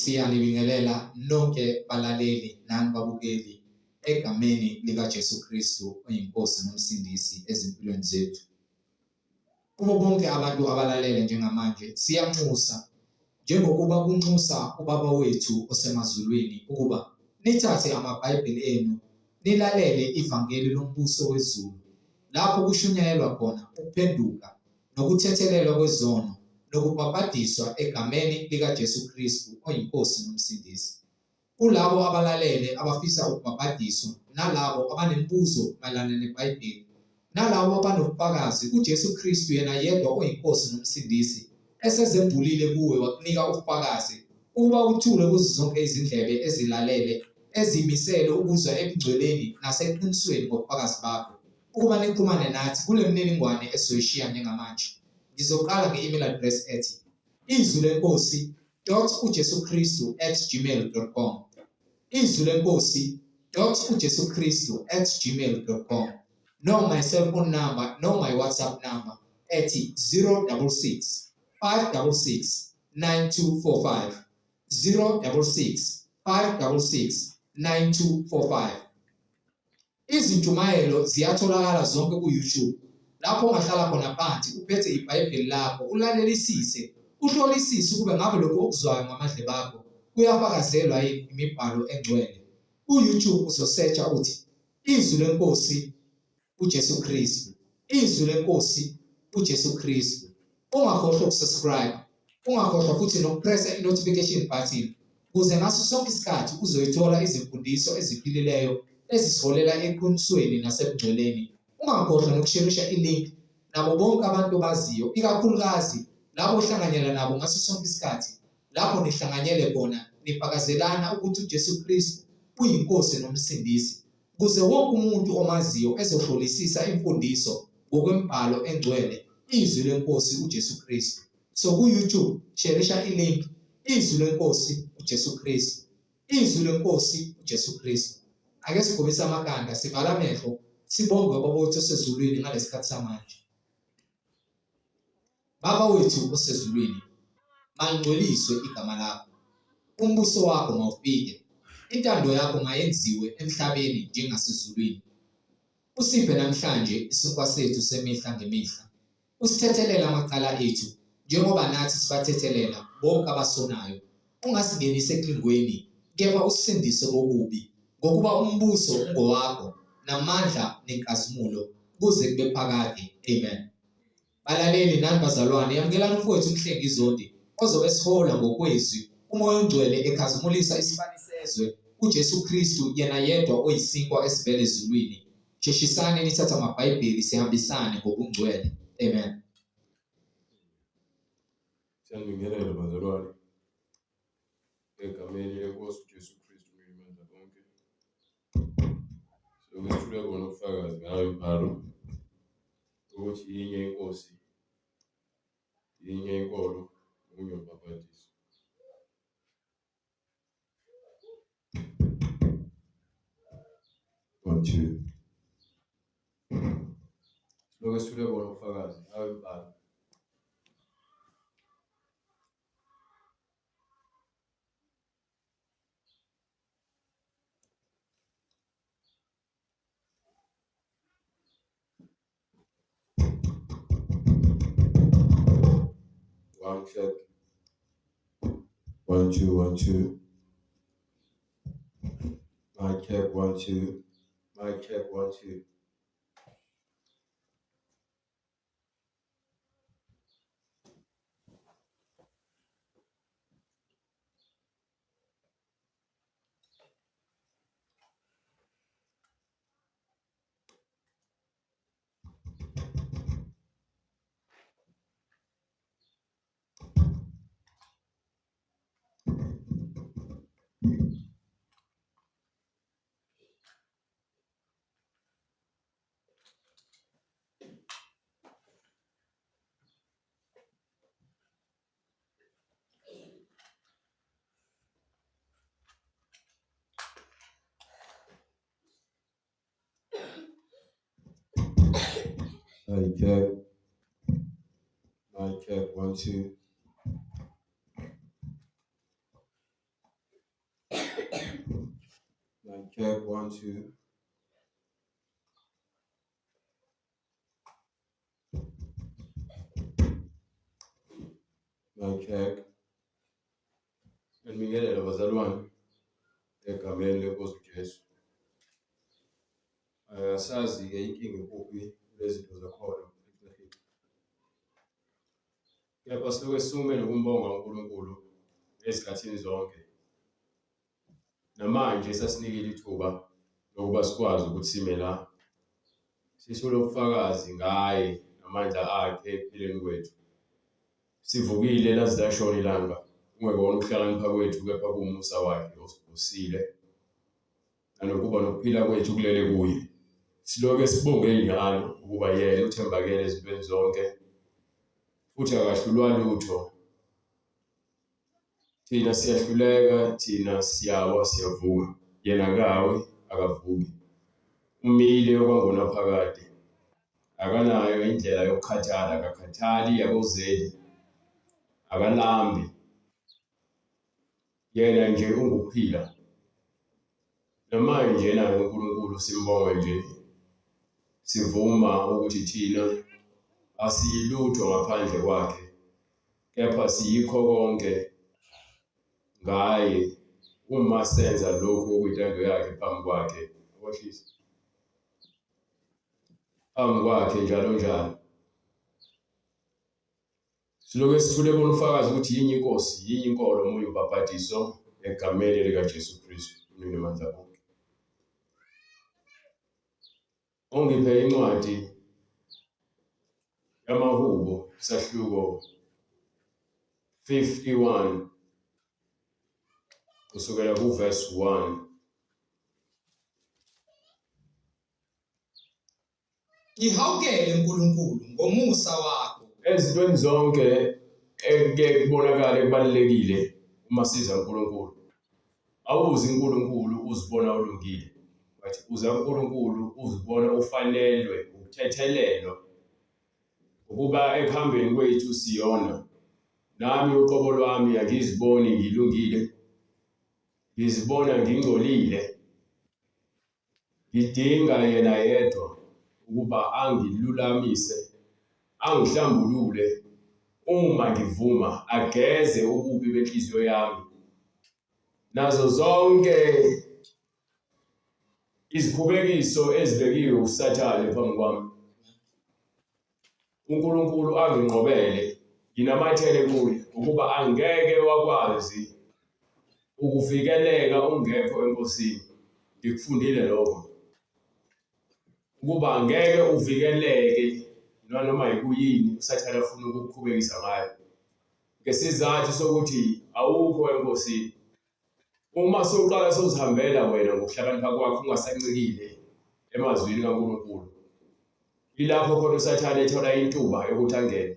Siyanibingelela nonke balaleli nani babukeli egameni likaJesu Kristu oyiNkosi noMsindisi ezimpilweni zethu. Kubo bonke abantu abalalele njengamanje siyanxusa njengokuba kunxusa uBaba wethu osemazulwini ukuba nithathe amaBhayibheli enu nilalele ivangeli lombuso wezulu lapho kushunyayelwa khona ukuphenduka nokuthethelelwa kwezono nokubhabhadiswa egameni likaJesu Kristu oyiNkosi noMsindisi. Kulabo abalalele abafisa ukubhabhadiswa nalabo abanemibuzo mayelana neBhayibheli nalabo abanobufakazi kuJesu Kristu yena yedwa oyiNkosi noMsindisi esezembulile kuwe wakunika ubufakazi ukuba uthule kuzo zonke izindlebe ezilalele ezimisele ukuzwa ebungcweleni naseqinisweni ngobufakazi bakho ukuba nixhumane nathi kule mininingwane esizoyishiya njengamanje. Ngizoqala nge-email address ethi izwi lenkosi dot uJesu Kristu at gmail dot com, izwi lenkosi dot uJesu Kristu at gmail dot com, no my cell phone number no my WhatsApp number ethi 066 566 9245, 066 566 9245. Izintshumayelo ziyatholakala zonke ku-YouTube lapho ongahlala khona phansi uphethe iBhayibheli lakho ulalelisise, uhlolisise ukube ngabe lokhu okuzwayo ngamadlebe akho kuyafakazelwa yini imibhalo engcwele. Ku-YouTube uzosetsha uthi Izwi leNkosi uJesu Kristu, Izwi leNkosi uJesu Kristu. Ungakhohlwa ukusubscribe, ungakhohlwa futhi nokupressa i-notification button ukuze ngaso sonke isikhathi uzoyithola izimfundiso eziphilileyo ezisiholela eqinisweni nasebungcweleni. Ungakhohlwa nokusherisha i-link nabo bonke abantu obaziyo, ikakhulukazi labo ohlanganyela nabo ngaso sonke isikhathi lapho nihlanganyele khona nifakazelana ukuthi uJesu Kristu uyiNkosi noMsindisi, ukuze wonke umuntu omaziyo ezohlolisisa imfundiso ngokwemibhalo engcwele, izwi leNkosi uJesu Kristu. So ku-YouTube sherisha i-link izwi leNkosi uJesu Kristu. Izwi leNkosi uJesu Kristu. Ake sigobise amakhanda sivale amehlo sibonge uBaba wethu osezulwini ngalesikhathi samanje. Baba wethu osezulwini, malingcweliswe igama lakho. Umbuso wakho mawufike. Intando yakho mayenziwe emhlabeni njengasezulwini. Usiphe namhlanje isinkwa sethu semihla ngemihla. Usithethelele amacala ethu njengoba nathi sibathethelela bonke abasonayo. Ungasingenisi ekulingweni, kepha usisindise kokubi, ngokuba umbuso ungowakho, namandla nenkazimulo, kuze kube phakade. Amen. Balaleli nani bazalwane, yamukelani umfowethu uMhlengi Zondi ozobe esihola ngokwezwi uMoya oNgcwele ekhazimulisa isibani sezwe uJesu Kristu yena yedwa oyisinkwa esivela ezulwini. Sheshisani nithathe amaBhayibheli sihambisane ngobungcwele. Amen. Siyanibingelela bazalwane egameni lenkosi uJesu Kristu uMninimandla onke. Siloke sithule kona ubufakazi ngayo imibhalo ukuthi yinye inkosi, yinye inkolo, munye umbhaphathiso. One, two. Siloke sithule kona ubufakazi ngayo imibhalo. One check. 1 2 1 2. Mic check 1 2. Mic check 1 2. Mic check. Mic check 1 2. Check 1 2. Mic check. Ngiyanibingelela bazalwane egameni lenkosi uJesu. Asazi-ke inkinga ikuphi kulezinto zakhona. Kepha siloke sisukumele ukumbonga uNkulunkulu ezikhathini zonke. Namanje sasinikile ithuba lokuba sikwazi ukuthi sime la sisho ubufakazi ngaye namandla akhe ekuphileni kwethu. Sivukile laze lashona ilanga, kungekona ukuhlakanipha kwethu kepha kuwumusa wakhe osivusile nanokuba nokuphila kwethu kulele kuye. Siloke sibonge njalo ukuba yena uthembakele ezintweni zonke futhi akahlulwa lutho. Thina siyahluleka, thina siyawa, siyavuka. Yena akawi, akavuki. Umile okwangonaphakade. Akanayo indlela yokukhathala, akakhathali, akozeli, akalambi. Yena nje ungukuphila. Namanje naye uNkulunkulu simbonga nje, sivuma ukuthi thina asiyilutho ngaphandle kwakhe, kepha siyikho konke ngaye uma senza lokhu okuyintando yakhe phambi kwakhe. Akwahlisa. Phambi kwakhe njalo njalo. Siloke sithule bona ufakazi ukuthi yinye inkosi, yinye inkolo, omunye ubhabhadiso egameni likaJesu Kristu, umninimandla onke. Ongiphe incwadi yamaHubo isahluko 51 kusukela kuverse 1. Ngihawukele uNkulunkulu ngomusa wakho. Ezintweni zonke ekuke kubonakale kubalulekile uma siza uNkulunkulu. Awuzi uNkulunkulu uzibona ulungile. But uza uNkulunkulu uzibona ufanelwe ukuthethelelwa. Ukuba ekuhambeni kwethu siyona. Nami uqobo lwami angiziboni ngilungile. Ngizibona ngingcolile. Ngidinga yena yedwa ukuba angilulamise, angihlambulule, uma ngivuma, ageze ububi benhliziyo yami nazo zonke izikhubekiso ezibekiwe uSathane phambi kwami. uNkulunkulu anginqobele, nginamathele kuye, ukuba angeke wakwazi ukuvikeleka ungekho eNkosini. Ngikufundile lokho. Ukuba angeke uvikeleke nanoma yikuyini uSathane afuna ukukukhubekisa ngayo. Ngesizathu sokuthi awukho eNkosini. Uma sewuqala sewuzihambela wena ngokuhlakanipha kwakho ungasancikile emazwini kaNkulunkulu, ilapho khona uSathane ethola intuba yokuthi angene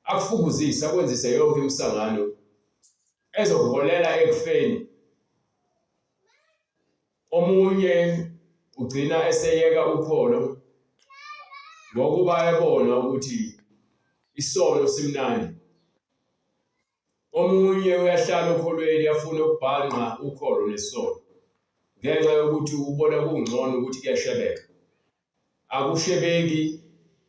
akufukuzise akwenzise yonke imisangano ezokuholela ekufeni. Omunye ugcina eseyeka ukholo ngokuba ebona ukuthi isono simnandi. Omunye uyahlala okholweni afune ukubhanqa ukholo nesono ngenxa yokuthi ubona kungcono ukuthi kuyashebeka. Akushebeki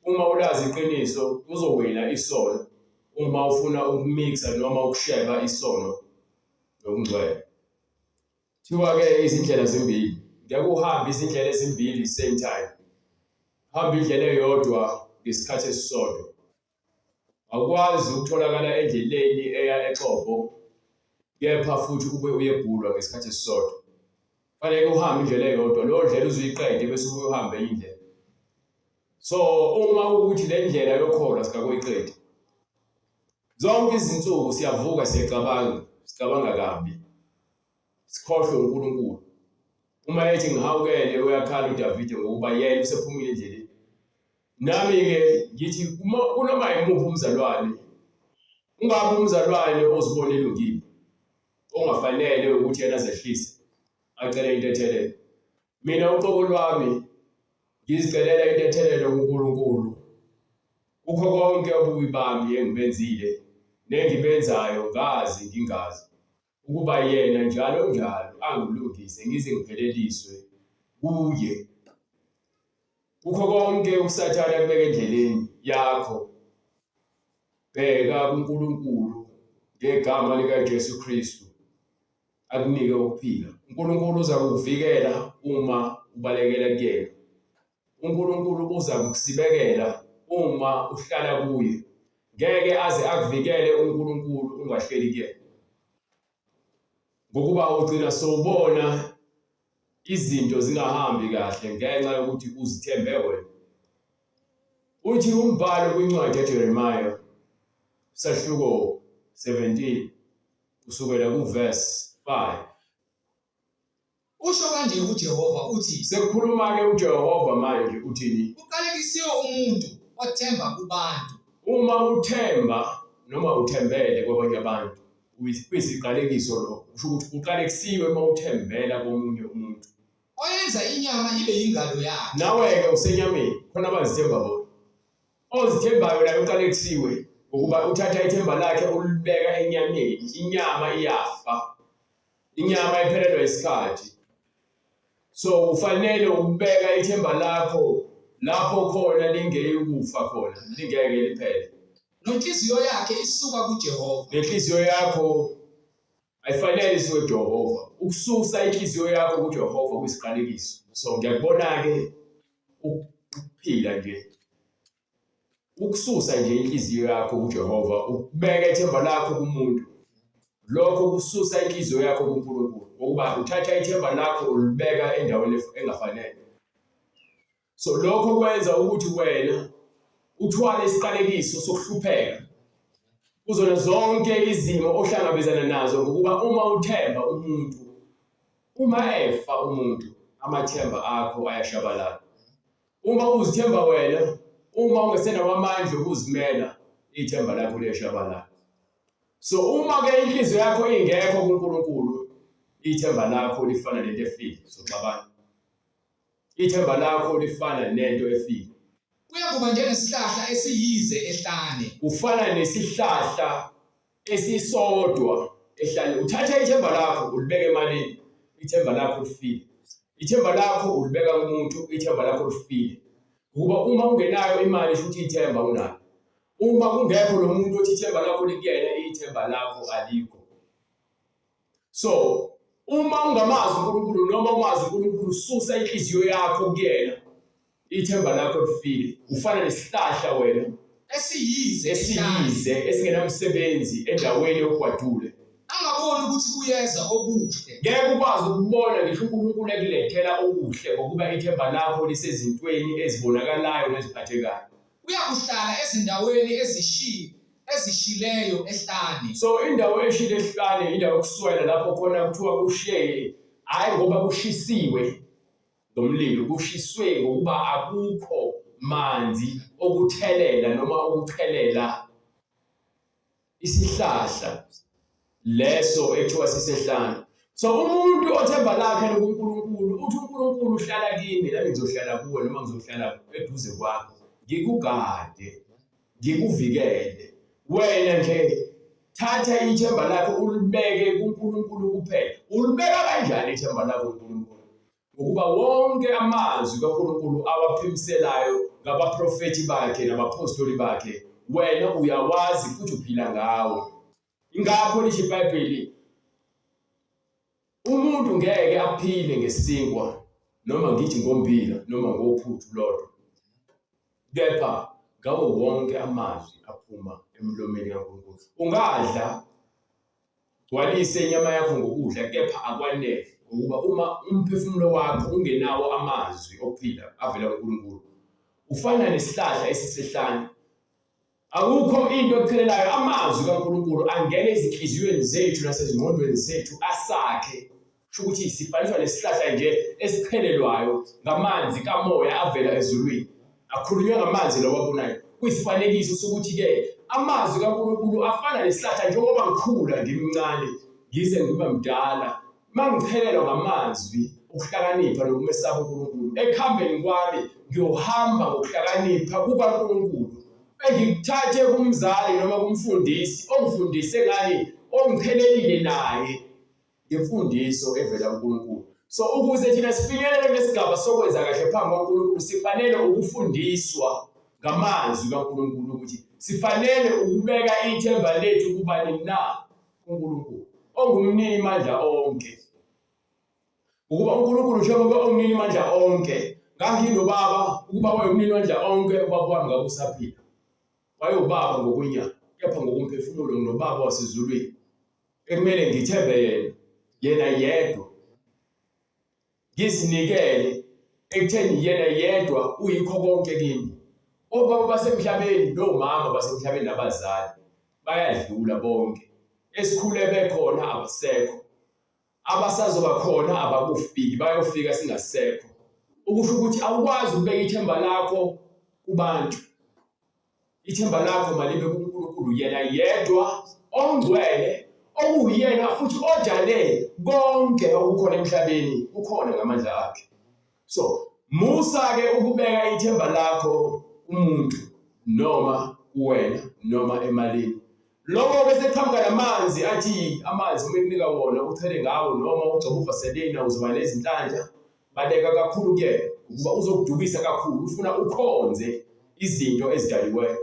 uma ulazi iqiniso uzowina isono uma ufuna ukumixa noma ukusheba isono nokungcwele. Kuthiwa-ke izindlela zimbili, ngeke uhambe izindlela ezimbili same time. Hamba indlela eyodwa ngesikhathi esisodwa. Awukwazi ukutholakala endleleni eya eXobho kepha futhi ube uyebhulwa ngesikhathi esisodwa. Fanele uhambe indlela eyodwa, leyo ndlela uzuyiqede bese ubuye uhambe enye indlela. So uma ukuthi le ndlela yokholwa sikakuyiqedi. Zonke izinsuku siyavuka siyacabanga, sicabanga kabi. Sikhohlwe uNkulunkulu. Uma ethi ngihawukele uyakhala uDavide ngokuba yena usephumile endleleni. Nami-ke ngithi kunoma yimuphi umzalwane, ungabe umzalwane ozibona elungile, ongafanele ukuthi yena azehlise, acele intethelelo. Mina uqobo lwami ngizicelela intethelelo kuNkulunkulu kukho konke ububi bami engibenzile nengibenzayo ngazi ngingazi. Ukuba yena njalo njalo angilungise ngize ngipheleliswe kuye. Kukho konke uSathane akubeka endleleni yakho, bheka kuNkulunkulu ngegama likaJesu Kristu akunike ukuphila. uNkulunkulu uza kukuvikela uma ubalekela kuyena. uNkulunkulu uza kukusibekela uma uhlala kuye. Ngeke aze akuvikele uNkulunkulu ungahleli kuyena. Ngokuba ugcina sowubona izinto zingahambi kahle ngenxa yokuthi uzithembe wena. Uthi umbhalo kwincwadi kaJeremiya sahluko 17 kusukela kuverse 5. Usho kanje uJehova uthi. Sekukhuluma-ke uJehova manje uthini? Uqalekisiwe umuntu othemba kubantu. Uma uthemba noma uthembele kwabanye abantu kuyisiqalekiso lokho. Kusho ukuthi uqalekisiwe uma uthembela komunye umuntu. Oyenza inyama ibe yingalo yakhe. Nawe-ke usenyameni, khona abazithemba bona. Ozithembayo naye uqalekisiwe ngokuba uthatha ithemba lakhe ulibeka enyameni, inyama iyafa. Inyama iphelelwa isikhathi. So ufanele ukubeka ithemba lakho lapho khona lingeyikufa khona, lingeke liphele. Nenhliziyo yakhe isuka kuJehova. Nenhliziyo yakho ayifanele isuke kuJehova. Ukususa inhliziyo yakho kuJehova kuyisiqalekiso. So ngiyakubona-ke ukuphila nje Ukususa nje inhliziyo yakho kuJehova, ukubeka ithemba lakho kumuntu, lokho kususa inhliziyo yakho kuNkulunkulu, ngokuba uthatha ithemba lakho ulibeka endaweni engafanele. So lokho kwenza ukuthi wena uthwale isiqalekiso sokuhlupheka kuzona zonke izimo ohlangabezana nazo, ngokuba uma uthemba umuntu, uma efa umuntu, amathemba akho ayashabalala. Uma uzithemba wena, uma ungesenawo amandla okuzimela, ithemba lakho liyashabalala. So uma ke inhliziyo yakho ingekho kuNkulunkulu, ithemba lakho lifana nento efile. Soxabana. Ithemba lakho lifana nento efile. Kuyakuba njengesihlahla esiyize ehlane. Ufana nesihlahla esisodwa ehlane. Uthatha ithemba lakho ulibeka emalini, ithemba lakho lifile. Ithemba lakho ulibeka kumuntu, ithemba lakho lifile. Ngokuba uma ungenayo imali sho ukuthi ithemba unalo. Uma kungekho lo muntu othi ithemba lakho likuyena, ithemba lakho alikho. So uma ungamazi uNkulunkulu noma umazi uNkulunkulu, susa inhliziyo yakho kuyena, ithemba lakho lifile. Ufana nesihlahla wena esiyize esiyize esingenamsebenzi endaweni yogwadule. Angaboni ukuthi kuyeza okuhle. Ngeke ukwazi ukubona ngisho uNkulunkulu ekulethela okuhle ngokuba ithemba lakho lisezintweni ezibonakalayo neziphathekayo. Uyakuhlala ezindaweni ezishile ezishileyo ehlane. So indawo eshile ehlane indawo yokuswela lapho khona kuthiwa kushe hhayi ngoba kushisiwe ngomlilo, kushiswe ngokuba akukho manzi okuthelela noma okuchelela isihlahla leso ekuthiwa sisehlane. So umuntu othemba lakhe lokuNkulunkulu uthi uNkulunkulu uhlala kimi nami ngizohlala kuwe noma ngizohlala eduze kwakho ngikugade ngikuvikele wena nje thatha ithemba lakho ulibeke kuNkulunkulu kuphela ulibeka kanjani ithemba lakho kuNkulunkulu Ngokuba wonke amazwi kaNkulunkulu awaphimiselayo ngabaprofethi bakhe nabaphostoli bakhe, wena uyawazi futhi uphila ngawo. Ingakho lisho iBhayibheli, umuntu ngeke aphile ngesinkwa noma ngithi ngombila noma ngophuthu lodwa, kepha ngawo wonke amazwi aphuma emlomeni kaNkulunkulu. Ungadla Gcwalise inyama yakho ngokudla, kepha akwanele, ngokuba uma umphefumulo wakho ungenawo amazwi okuphila avela kuNkulunkulu, ufana nesihlahla esisehlane. Akukho into echelelayo. Amazwi kaNkulunkulu angena ezinhliziyweni zethu nasezingqondweni zethu asakhe. Kusho ukuthi sifaniswa nesihlahla nje esichelelwayo ngamanzi kamoya avela ezulwini. Akhulunywa ngamanzi lawa abonayo. Kuyisifanekiso sokuthi-ke amazwi kaNkulunkulu afana nesihlahla njengoba ngikhula ngimncane ngize ngibe mdala mangichelelwa ngamazwi okuhlakanipha nokumesaba uNkulunkulu ekuhambeni kwami ngiyohamba ngokuhlakanipha kukaNkulunkulu engikuthathe kumzali noma kumfundisi ongifundise ngani ongichelelile naye. Ngemfundiso evela kuNkulunkulu. So ukuze thina sifinyelele kulesigaba sokwenza kahle phambi kwaNkulunkulu sifanele ukufundiswa ngamazwi kaNkulunkulu ukuthi sifanele ukubeka ithemba lethu kubani na? KuNkulunkulu ongumnini mandla onke. Ukuba uNkulunkulu njengoba ongumnini mandla onke, nganginobaba ukuba wayengumnini mandla onke ubaba wami ngabe usaphila. Wayewubaba ngokwenyama, kepha ngokomphefumulo nginobaba wasezulwini ekumele ngithembe yena, yena yedwa. Ngizinikele ekutheni yena yedwa uyikho konke kimi. Obaba basemhlabeni nomama basemhlabeni nabazali bayadlula bonke. Esikhule bekhona abasekho. Abasazoba khona abakufiki, bayofika singasekho. Okusho ukuthi awukwazi ukubeka ithemba lakho kubantu. Ithemba lakho malibe kuNkulunkulu yena yedwa ongcwele okuwuyena futhi odale konke okukhona emhlabeni kukhona ngamandla akhe. So musa ke ukubeka ithemba lakho kumuntu noma kuwena noma emalini. Lokho bese qhamuka namanzi athi amanzi uma ekunika wona uchele ngawo noma ugcoba uvaselina uzoba nezinhlanhla. Baleka kakhulu kuyena ngokuba uzokudukisa kakhulu ufuna ukhonze izinto ezidaliweyo.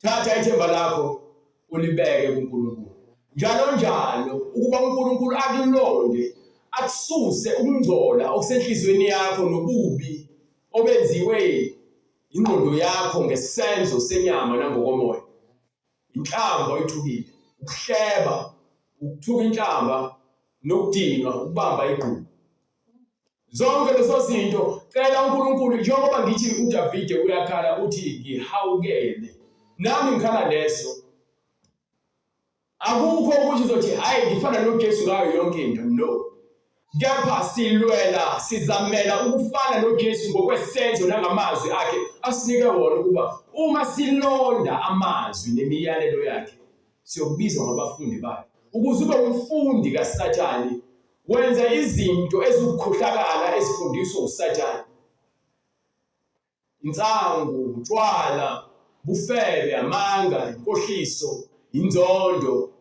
Thatha ithemba lakho ulibeke kuNkulunkulu. Njalo njalo ukuba uNkulunkulu akulonde akususe ukungcola okusenhliziyweni yakho nobubi obenziwe ingqondo yakho ngesenzo senyama nangokomoya. Inhlamba oyithukile, ukuhleba, ukuthuka inhlamba nokudinwa, ukubamba igqubu. Zonke lezo zinto cela uNkulunkulu njengoba ngithi uDavide uyakhala uthi ngihawukele. Nami ngikhala leso. Akukho ukuthi uzothi hayi ngifana noJesu ngayo yonke into no. Kepha silwela sizamela ukufana noJesu ngokwesenzo nangamazwi akhe asinike wona ukuba uma silonda amazwi nemiyalelo yakhe siyokubizwa ngabafundi bakhe. Ukuze ube umfundi kaSathane wenza izinto ezikukhohlakala ezifundiswa uSathane. Insangu, utshwala, bufebe, amanga, inkohliso, inzondo.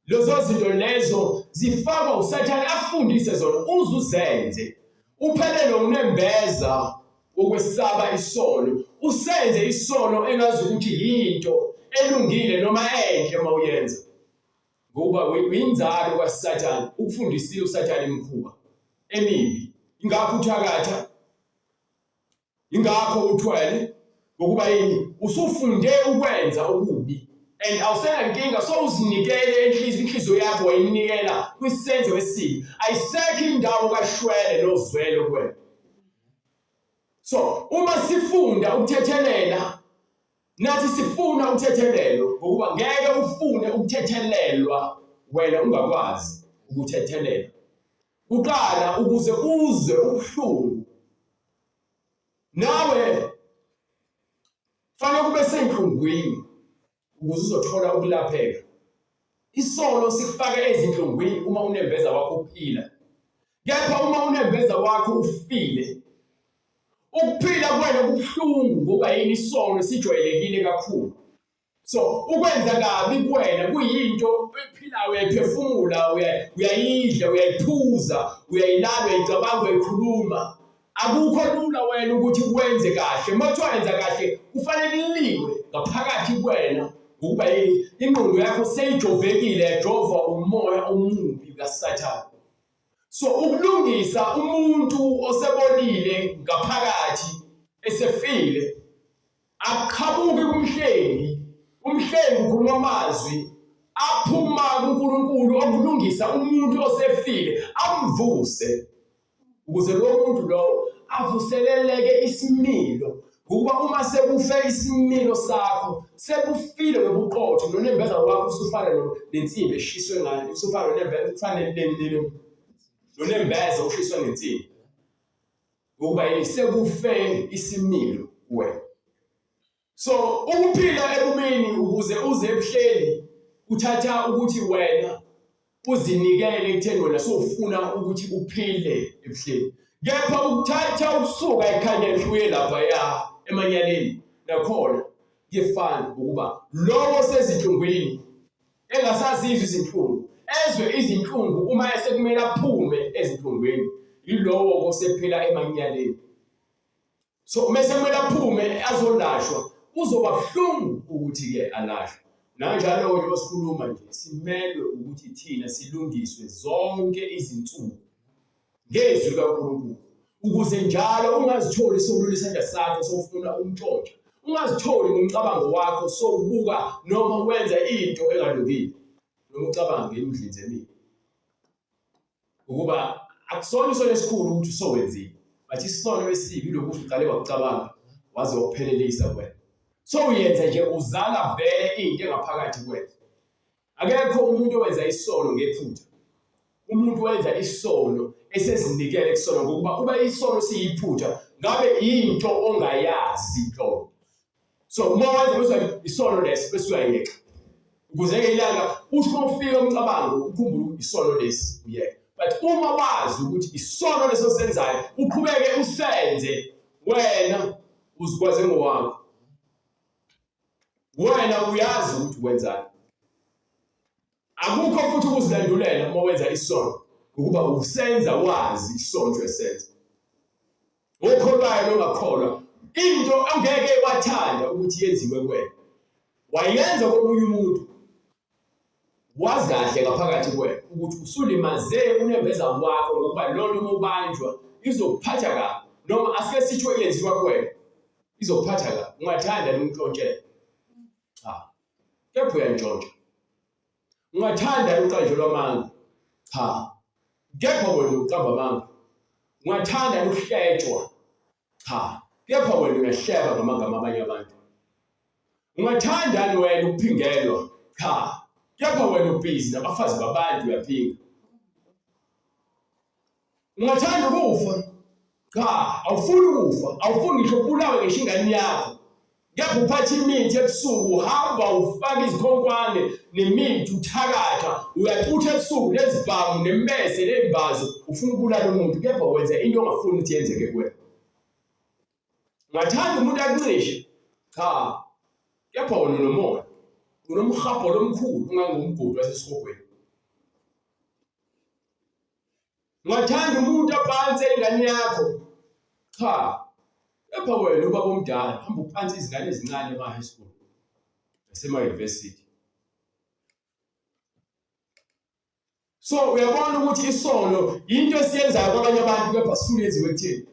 Lezo zinto lezo zifakwa uSathane akufundise zona uze uzenze. Uphelelwe unembeza wokwesaba isono, usenze isono engazi ukuthi yinto elungile noma enhle uma uyenza. Ngokuba uyinzalo kaSathane, ukufundisile uSathane imikhuba emibi. Ingakho uthakatha Ingakho uthwele ngokuba yini usufunde ukwenza okubi and awusenankinga sowuzinikele enhliziyo inhliziyo yakho wayinikela kwisenzo esibi ayisekho indawo kashwele nozwelo kuwena so uma sifunda ukuthethelela nathi sifuna ukuthethelelwa ngokuba ngeke ufune ukuthethelelwa wena ungakwazi ukuthethelela kuqala ukuze uzwe ubuhlungu nawe fanele kube senhlungwini ukuze uzothola ukulapheka isono sikufaka ezinhlungwini uma unembeza wakho uphila kepha uma unembeza wakho ufile ukuphila kuwena kubuhlungu ngoba yini isono sijwayelekile kakhulu So ukwenza kabi kuwena kuyinto ephilayo uyayiphefumula uyayidla uyayiphuza uyayilala uyayicabanga uyayikhuluma akukho lula wena ukuthi wenze kahle uma kuthiwa yenza kahle kufanele kuliwe ngaphakathi kuwena ngokuba yini ingqondo yakho seyijovekile yajova umoya omubi kaSathane so ukulungisa umuntu osebolile ngaphakathi esefile Akuqhamuki kumhlengi. Umhlengi ukhuluma amazwi aphuma kuNkulunkulu okulungisa umuntu osefile amvuse ukuze lowo muntu lowo avuseleleke isimilo ngokuba uma sekufe isimilo sakho sekufile ngobuqotho nonembeza wakho usufana nensimbi eshiswe ngayo usufana nonembeza ufana nonembeza oshiswe ngensimbi Ngokuba yini sekufe isimilo kuwena. So ukuphila ebubini ukuze uze ebuhleni kuthatha ukuthi wena uzinikele ekutheni wena sowufuna ukuthi uphile ebuhleni. Kepha ukuthatha ukusuka ekhanyeni uye laphaya emanyaleni nakhona kuyefana ngokuba lowo sezinhlungwini engasazizwa izinhlungu ezwe izinhlungu uma esekumele aphume ezinhlungwini, yilowo osephila emanyaleni. So mese kumele aphume azolashwa, kuzoba buhlungu ukuthi-ke alashwe. Nakanjalo-ke njengoba sikhuluma nje, simelwe ukuthi thina silungiswe zonke izinsuku ngezwi likaNkulunkulu, ukuze njalo ungazitholi sowulula isandla sakho sowufuna umntshontsha, ungazitholi ngomcabango wakho sowubuka noma wenza into engalungile noma ucabanga ngemidlinzo emibi. Ukuba akusona isono esikhulu ukuthi usowenzile, but isono esibi lokhu uqale wakucabanga waze wakuphelelisa kuwena. So uyenza nje uzala vele into engaphakathi kuwena. Akekho umuntu owenza isono ngephutha. Umuntu wenza isono esezinikele kusona, ngokuba uba isono siyiphutha ngabe into ongayazi nhlobo. So uma wenza bese isono leso bese uyayeka. Ukuze ngelanga uthi uma ufika umcabango ukhumbule ukuthi isono lesi uyeke. But uma wazi ukuthi isono leso senzayo uqhubeke usenze wena uzikwaze ngowakho. Wena uyazi ukuthi wenzani. Akukho futhi ukuzilandulela uma wenza isono, ngokuba usenza wazi isono esenza. Okholwayo nongakholwa, into ongeke wathanda ukuthi yenziwe kuwena wayenza komunye umuntu, wazi kahle ngaphakathi kuwena ukuthi usulimaze unembeza wakho, ngokuba loo nto uma ubanjwa izokuphatha kabi, noma asike sitsho yenziwa kuwena izokuphatha kabi, ungathanda nomntshontshela? Cha, kepha uyantshontsha. Ungathanda uqanjelwa amanga? Cha, kepha wena uqamba amanga. Ungathanda ukuhletshwa? Cha, kepha wena uyahleba ngamagama abanye abantu. Ungathanda wena ukuphingelwa? Cha, kepha wena ubhizi nabafazi babantu uyaphinga. Ungathanda ukufa? Cha, awufuni ukufa, awufuni ngisho ubulawe ngisho ingane yakho. Kepha uphatha imithi ebusuku, uhamba ufaka izikhonkwane nemithi, uthakatha, uyacutha ebusuku nezibhamu nemmese nezimbazo, ufuna ukubulala umuntu, kepha wenza into ongafuni ukuthi yenzeke kuwena. Ungathanda umuntu akuncishe? Cha, kepha wena unomoya, unomhhabholo omkhulu ungangomgodi wasesihogweni. Ungathanda umuntu aphansi ingane yakho? Cha. Kepha wena ubaba omdala hamba uphansi izingane ezincane ema-high school nasema-university. So uyabona ukuthi isono into esiyenzayo kwabanye abantu, kepha sifuna yenziwe kuthina.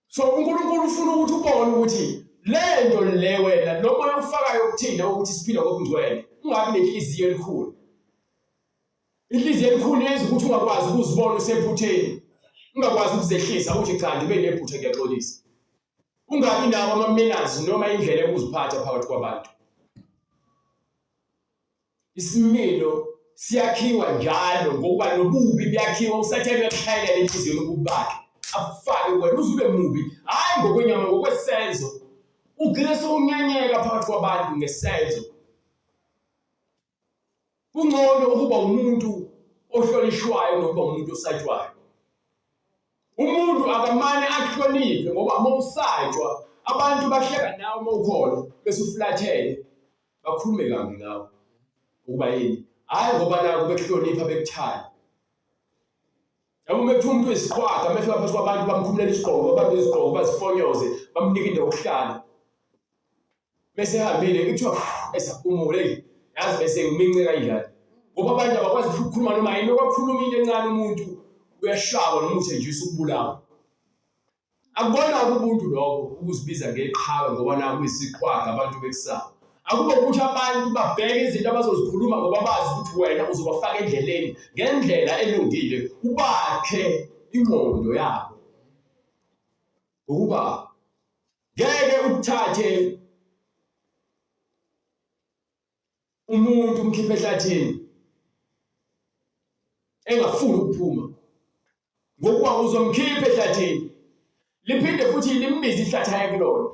So uNkulunkulu ufuna ukuthi ubone ukuthi le nto le wena lo moya ufakayo kuthina ukuthi siphile ngokungcwele, ungabi nenhliziyo elikhulu. Inhliziyo elikhulu yenza ukuthi ungakwazi ukuzibona usephutheni, ungakwazi ukuzehlisa uthi cha ngibe nephutha ngiyaxolisa. Ungabi nawo ama-manners noma indlela yokuziphatha phakathi kwabantu. Isimilo siyakhiwa njalo ngokuba nobubi buyakhiwa. USathane uyakushayela enhliziyweni ububi bakhe abufake kuwena uze ube mubi, hhayi ngokwenyama, ngokwesenzo. Ugcine sewunyanyeka phakathi kwabantu ngesenzo. Kungcono ukuba umuntu ohlonishwayo nokuba umuntu osatshwayo. Umuntu akamane akuhloniphe, ngoba uma usatshwa abantu bahleka nawe, uma ukhona bese ufulathele bakhulume kabi ngawe. Ukuba yini? Hhayi ngoba naku bekuhlonipha bekuthanda. Yabo, uma kuthiwa umuntu uyisiqhwaga, uma efika phakathi kwabantu bamkhumulela isigqoko, babambe izigqoko bazifonyoze, bamnike indawo yokuhlala. Bese ehambile kuthiwa esaphumule, eyi yazi bese ngimince kanjani. Ngoba abantu abakwazi ukukhuluma noma yini, okwakhuluma into encane umuntu uyashawa noma uthenjiswa ukubulawa. Akubona-ke ubuntu lokho ukuzibiza ngeqhawe ngoba naku uyisiqhwaga abantu bekusaba. Akube ukuthi abantu babheke izinto abazozikhuluma ngoba bazi ukuthi wena uzobafaka endleleni ngendlela elungile, ubakhe ingqondo yabo. Ngokuba ngeke ukuthathe umuntu umkhiphe ehlathini engafuni ukuphuma, ngokuba uzomkhipha ehlathini liphinde futhi limbize ihlathi aye kulona.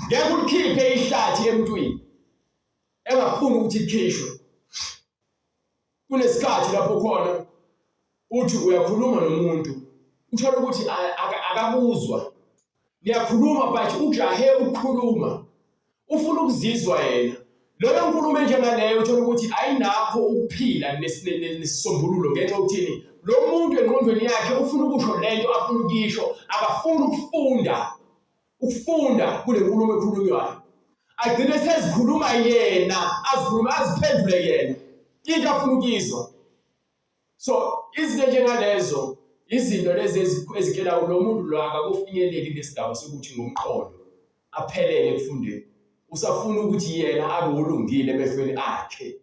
Ngeke ulikhiphe ihlathi emntwini engafuni ukuthi likhishwe. Kunesikhathi lapho khona uthi uyakhuluma nomuntu uthole ukuthi akakuzwa, niyakhuluma but ujahe ukukhuluma. Ufuna ukuzizwa yena. Leyo nkulumo enjengaleyo uthola ukuthi ayinakho ukuphila nesisombululo ngenxa yokuthini lo muntu engqondweni yakhe ufuna ukusho lento afuna ukuyisho, akafuni ukufunda ukufunda kule nkulumo ekhulunywayo. Agcine sezikhuluma yena, azikhulume aziphendule yena into afuna ukuyizwa. So izinto njengalezo izinto lezi ezikela lo muntu lo akakufinyeleli lesigaba sokuthi ngomqondo aphelele ekufundeni. Usafuna ukuthi yena abe olungile emehlweni akhe.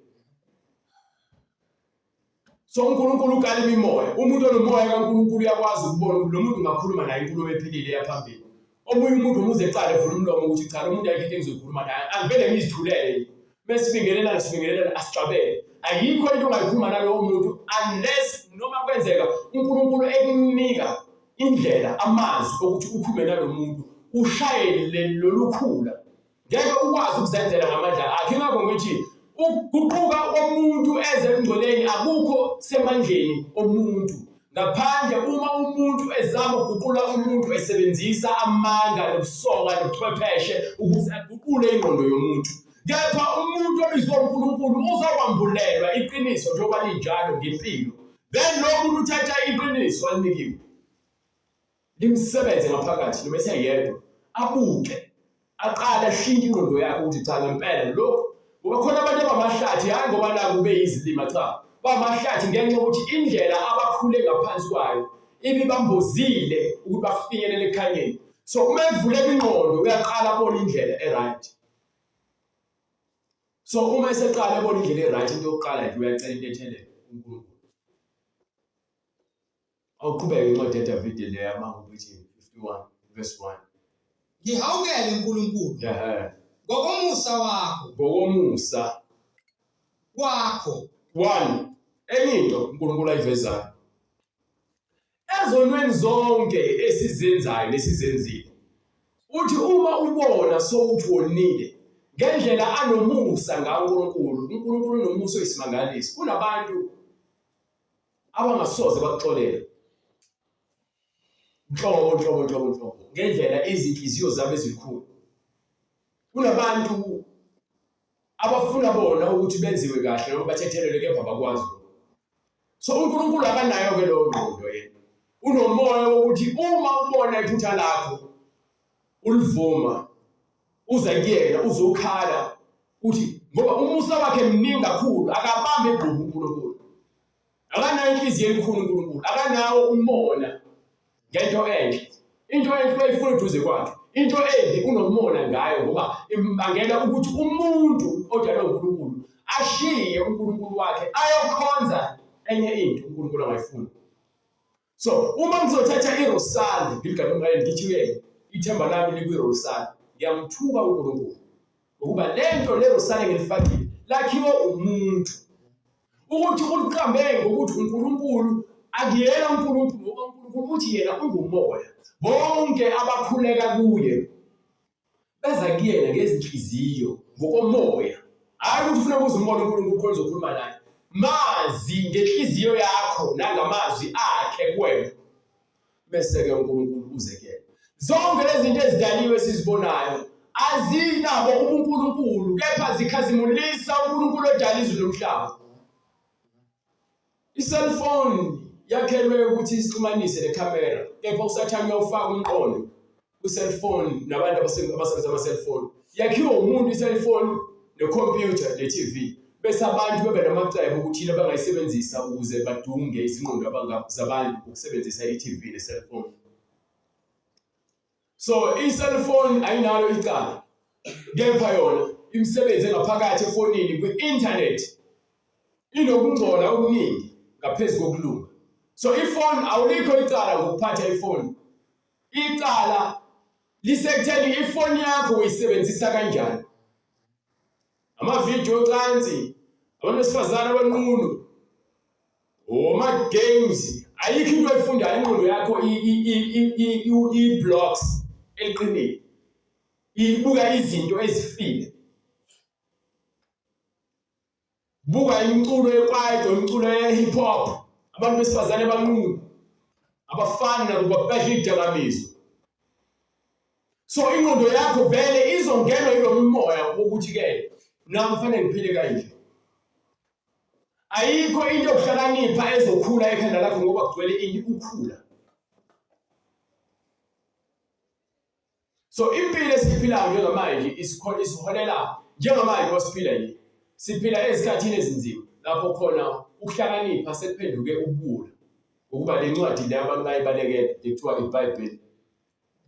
So uNkulunkulu ukala imimoya. Umuntu onomoya kaNkulunkulu uyakwazi ukubona ukuthi lo muntu ungakhuluma naye inkulumo ephilile yaphambili. Omunye umuntu umuze eqale evula umlomo ukuthi cha lo muntu ayikho into engizoyikhuluma naye. Angivele ngizithulele nje. Mesibingelelana sibingelelana asijabele. Ayikho into ongayikhuluma nalowo muntu unless noma kwenzeka uNkulunkulu ekunika indlela amazwi okuthi ukhulume nalo muntu ushaye lolu khula. Ngeke ukwazi ukuzenzela ngamandla akhe. Ingakho ngithi ukuguquka komuntu eze ebungcweleni akukho semandleni omuntu ngaphandle uma umuntu ezama ukuguqula umuntu esebenzisa amanga nobusoka nobuchwepheshe ukuze aguqule ingqondo yomuntu. Kepha umuntu obizwa uNkulunkulu uzokwambulelwa iqiniso njengoba linjalo ngempilo. Then lo muntu uthatha iqiniso alinikiwe limsebenze ngaphakathi noma eseyedwa abuke aqale ashintshe ingqondo yakhe ukuthi cha ngempela lokhu ngoba khona abantu abamahlathi hhayi ngoba naku beyizilima cha bamahlathi ngenxa yokuthi indlela abakhule ngaphansi kwayo ibibambozile ukuthi bafinyelele ekukhanyeni. So uma evuleka ingqondo uyaqala abone indlela e-right. So uma eseqala ebona indlela e-right into yokuqala nje uyacela into ethelele uNkulunkulu. Awuqhubeke incwadi yaDavide le yamaHubo ithi 51 verse 1. Ngihawukele uNkulunkulu. Ehhe. Ngokomusa wakho. Ngokomusa wakho. 1. Enye into uNkulunkulu ayivezayo. Ezonweni zonke esizenzayo nesizenzile. Uthi uma ubona sowuthi wonile ngendlela anomusa ngawo uNkulunkulu, uNkulunkulu unomusa oyisimangaliso. Kunabantu abangasoze bakuxolela nhlobo nhlobo nhlobo nhlobo ngendlela izinhliziyo zabo ezikhulu. Kunabantu abafuna bona ukuthi benziwe kahle noma bathethelelwe kepha abakwazi. So uNkulunkulu akanayo ke leyo ngqondo yena. Unomoya wokuthi uma ubona iphutha lakho ulivuma uza kuyena uzokhala uthi ngoba umusa wakhe mningi kakhulu akabambe igqubu uNkulunkulu. Akanayo inhliziyo elikhulu uNkulunkulu, akanawo umona ngento enhle. Into enhle uyayifuna eduze kwakhe, into embi unomona ngayo ngoba imbangela ukuthi umuntu odalwe uNkulunkulu ashiye uNkulunkulu wakhe ayokhonza enye into uNkulunkulu angayifuni. So uma ngizothatha irosali ngiligabe emqaleni ngithi uyena ithemba lami likwirosali, ngiyamthuka uNkulunkulu ngokuba le nto le rosali ngilifakile lakhiwe umuntu ukuthi uliqambe ngokuthi uNkulunkulu akuyena uNkulunkulu ngoba uNkulunkulu uthi yena ungumoya bonke abakhuleka kuye beza kuyena ngezinhliziyo ngokomoya hhayi ukuthi ufuna ukuze umbone uNkulunkulu khona uzokhuluma naye mazi ngenhliziyo yakho nangamazwi akhe kuwena bese-ke uNkulunkulu uze kuyena zonke lezi zinto ezidaliwe esizibonayo azinabo ubuNkulunkulu kepha zikhazimulisa uNkulunkulu odala izulu nomhlaba. I-cellphone yakhelwe ukuthi isixhumanise nekhamera kepha uSathane uyawufaka umqondo kwi-cellphone nabantu abasebenzisa ama-cellphone. Yakhiwe umuntu i-cellphone nekhompyutha ne-TV bese abantu bebe namacebo ukuthi yini abangayisebenzisa ukuze badunge izingqondo zabantu ngokusebenzisa i-TV ne-cellphone. So i-cellphone ayinalo icala kepha yona imisebenzi engaphakathi efonini kwi-internet inokungcola okuningi ngaphezu kokulunga. So ifoni awulikho icala ngokuphatha ifoni. Icala lisekutheni ifoni yakho uyisebenzisa kanjani. Amavidiyo ocansi, abantu besifazane abanqunu, oma-games, ayikho into oyifundayo ingqondo yakho i-blocks eliqinile. Ibuka izinto ezifile. Buka imiculo yekwaito, imiculo ye-hip hop, abantu besifazane banqunu, abafana nabo babhedla izidakamizwa. So ingqondo yakho vele izongenwa yilo moya wokuthi ke nami kufanele ngiphile kanje. Ayikho into yokuhlakanipha ezokhula ekhanda lakho ngoba kugcwele ini ukhula. So impilo esiyiphilayo njengamanje isiholela njengamanje wasiphila nje. Siphila ezikhathini ezinzima lapho khona ukuhlakanipha sekuphenduke ubuwula. Ngokuba le ncwadi le abantu bayibalekela ekuthiwa iBhayibheli.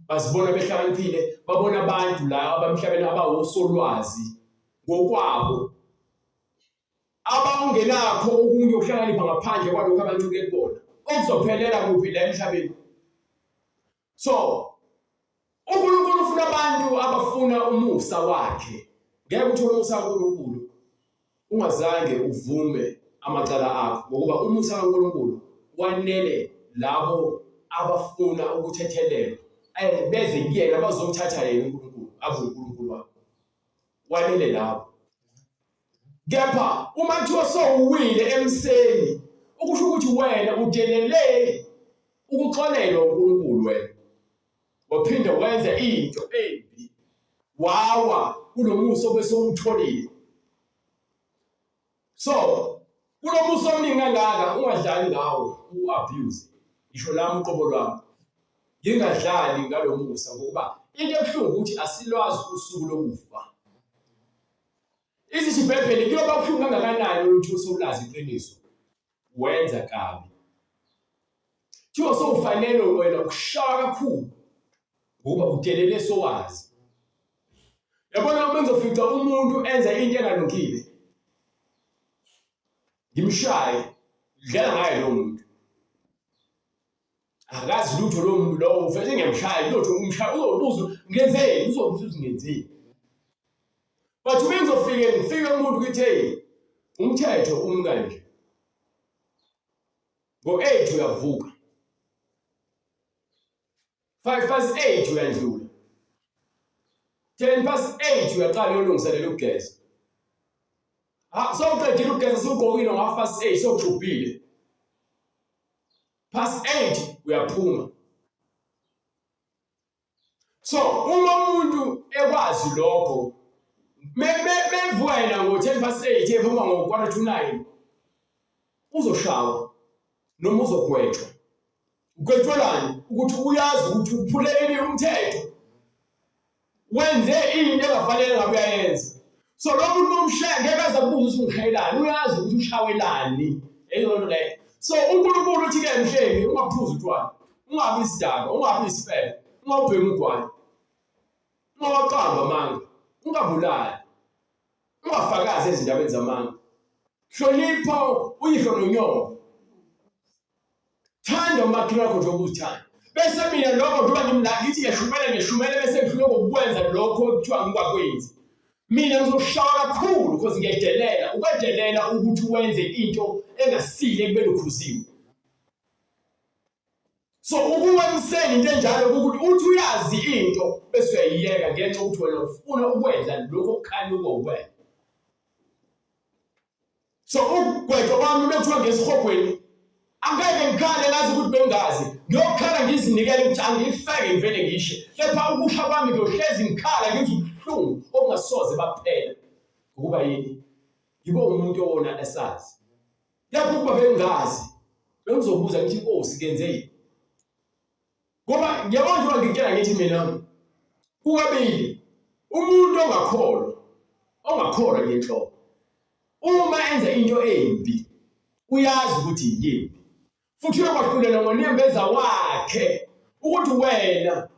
Bazibona behlakaniphile, babona abantu la abamhlabeni abawosolwazi ngokwabo abangenakho okunye ukuhlakanipha ngaphandle kwalokho abancike kubona okuzophelela kuphi la emhlabeni. So uNkulunkulu ufuna abantu abafuna umusa wakhe. Ngeke uthole umusa kaNkulunkulu ungazange uvume amacala akho ngokuba umusa kaNkulunkulu wanele labo abafuna ukuthethelelwa beze kuyena bazomthatha yena uNkulunkulu abe uNkulunkulu wabo wanele labo. Kepha uma kuthiwa sowuwile emseni ukusho ukuthi wena udelele ukuxolelwa uNkulunkulu wena waphinde wenza into embi wawa kulomusa obese uwutholile. So kulomusa omningi kangaka ungadlali ngawo u-abuse ngisho nami uqobo lwami ngingadlali ngalomusa ngokuba into ebuhlungu ukuthi asilwazi usuku lokufa. Izithi iBhayibheli kuyoba buhlungu kangakanani ukuthi usulazi iqiniso wenza kabi. Kuthiwa sowufanele wena ukushaya kakhulu ngoba udelele sowazi. Yabona uma ngizofica umuntu enza into engalungile ngimshaye dlala ngaye lowo muntu akazi lutho lowo muntu lowo uvele ngiyamshaya lutho umshaya uzobuza ngenzeni uzobuza ukuthi ngenzeni but uma ngizofike ngifike umuntu ukuthi hey umthetho umi kanje ngo-8 uyavuka 5 past 8 uyandlula 10 past 8 uyaqala uyolungiselela ukugeza. Ha sowuqedile ukugeza sewugqokile ngo half past 8 sewuxubhile. Past 8 uyaphuma. So uma umuntu ekwazi lokho mevuka yena ngo-10 past 8 ephuma ngo-quarter to 9 uzoshawa noma uzogwetshwa. Ugwetshwelani ukuthi uyazi ukuthi uphule ini umthetho wenze into engafanele ngabe uyayenza. So lo muntu bomshaya ngeke aze kubuza ukuthi ungishayelani, uyazi ukuthi ushawelani. Eyona nto leyo. So uNkulunkulu uthi ke mhlengi ungaphuzi utshwala, ungabi isidakwa, ungabi isifebe, ungawubhemi ugwayi, ungawaqamba amanga, ungabulali, ungafakazi ezindabeni zamanga. Hlonipha uyihlo nonyoko. Thanda umakhelwane wakho njengoba uzithanda. Bese mina lokho njengoba ngimla ngithi ngiyashumela ngiyashumela bese ngihluleka ukukwenza lokho ekuthiwa ngingakwenzi. Mina ngizoshawa kakhulu because ngiyadelela, ukwedelela ukuthi wenze into engasile ekubeni ukhuziwe. So ukuwemsela into enjalo ukuthi uthi uyazi into bese uyayiyeka ngenxa yokuthi wena ufuna ukwenza lokho okukhanuka uwena. So ukugwetshwa kwami bekuthiwa ngesihogweni angeke ngikhale ngazi ukuthi bengazi ngiyokhala ngizinikele ukuthi angifeke ngivele ngishe kepha ukusha kwami ngiyohlezi ngikhala ngizwa ubuhlungu obungasoze baphela ngokuba yini ngibe umuntu owona esazi kepha ukuba bengazi bengizobuza ngithi inkosi ngenze yini Ngoba ngiyabona njengoba ngikutshela ngithi mina kukabili umuntu ongakholwa ongakholwa ngenhlobo uma enza into embi uyazi ukuthi yimbi futhi uyokwahlulela ngonembeza wakhe ukuthi wena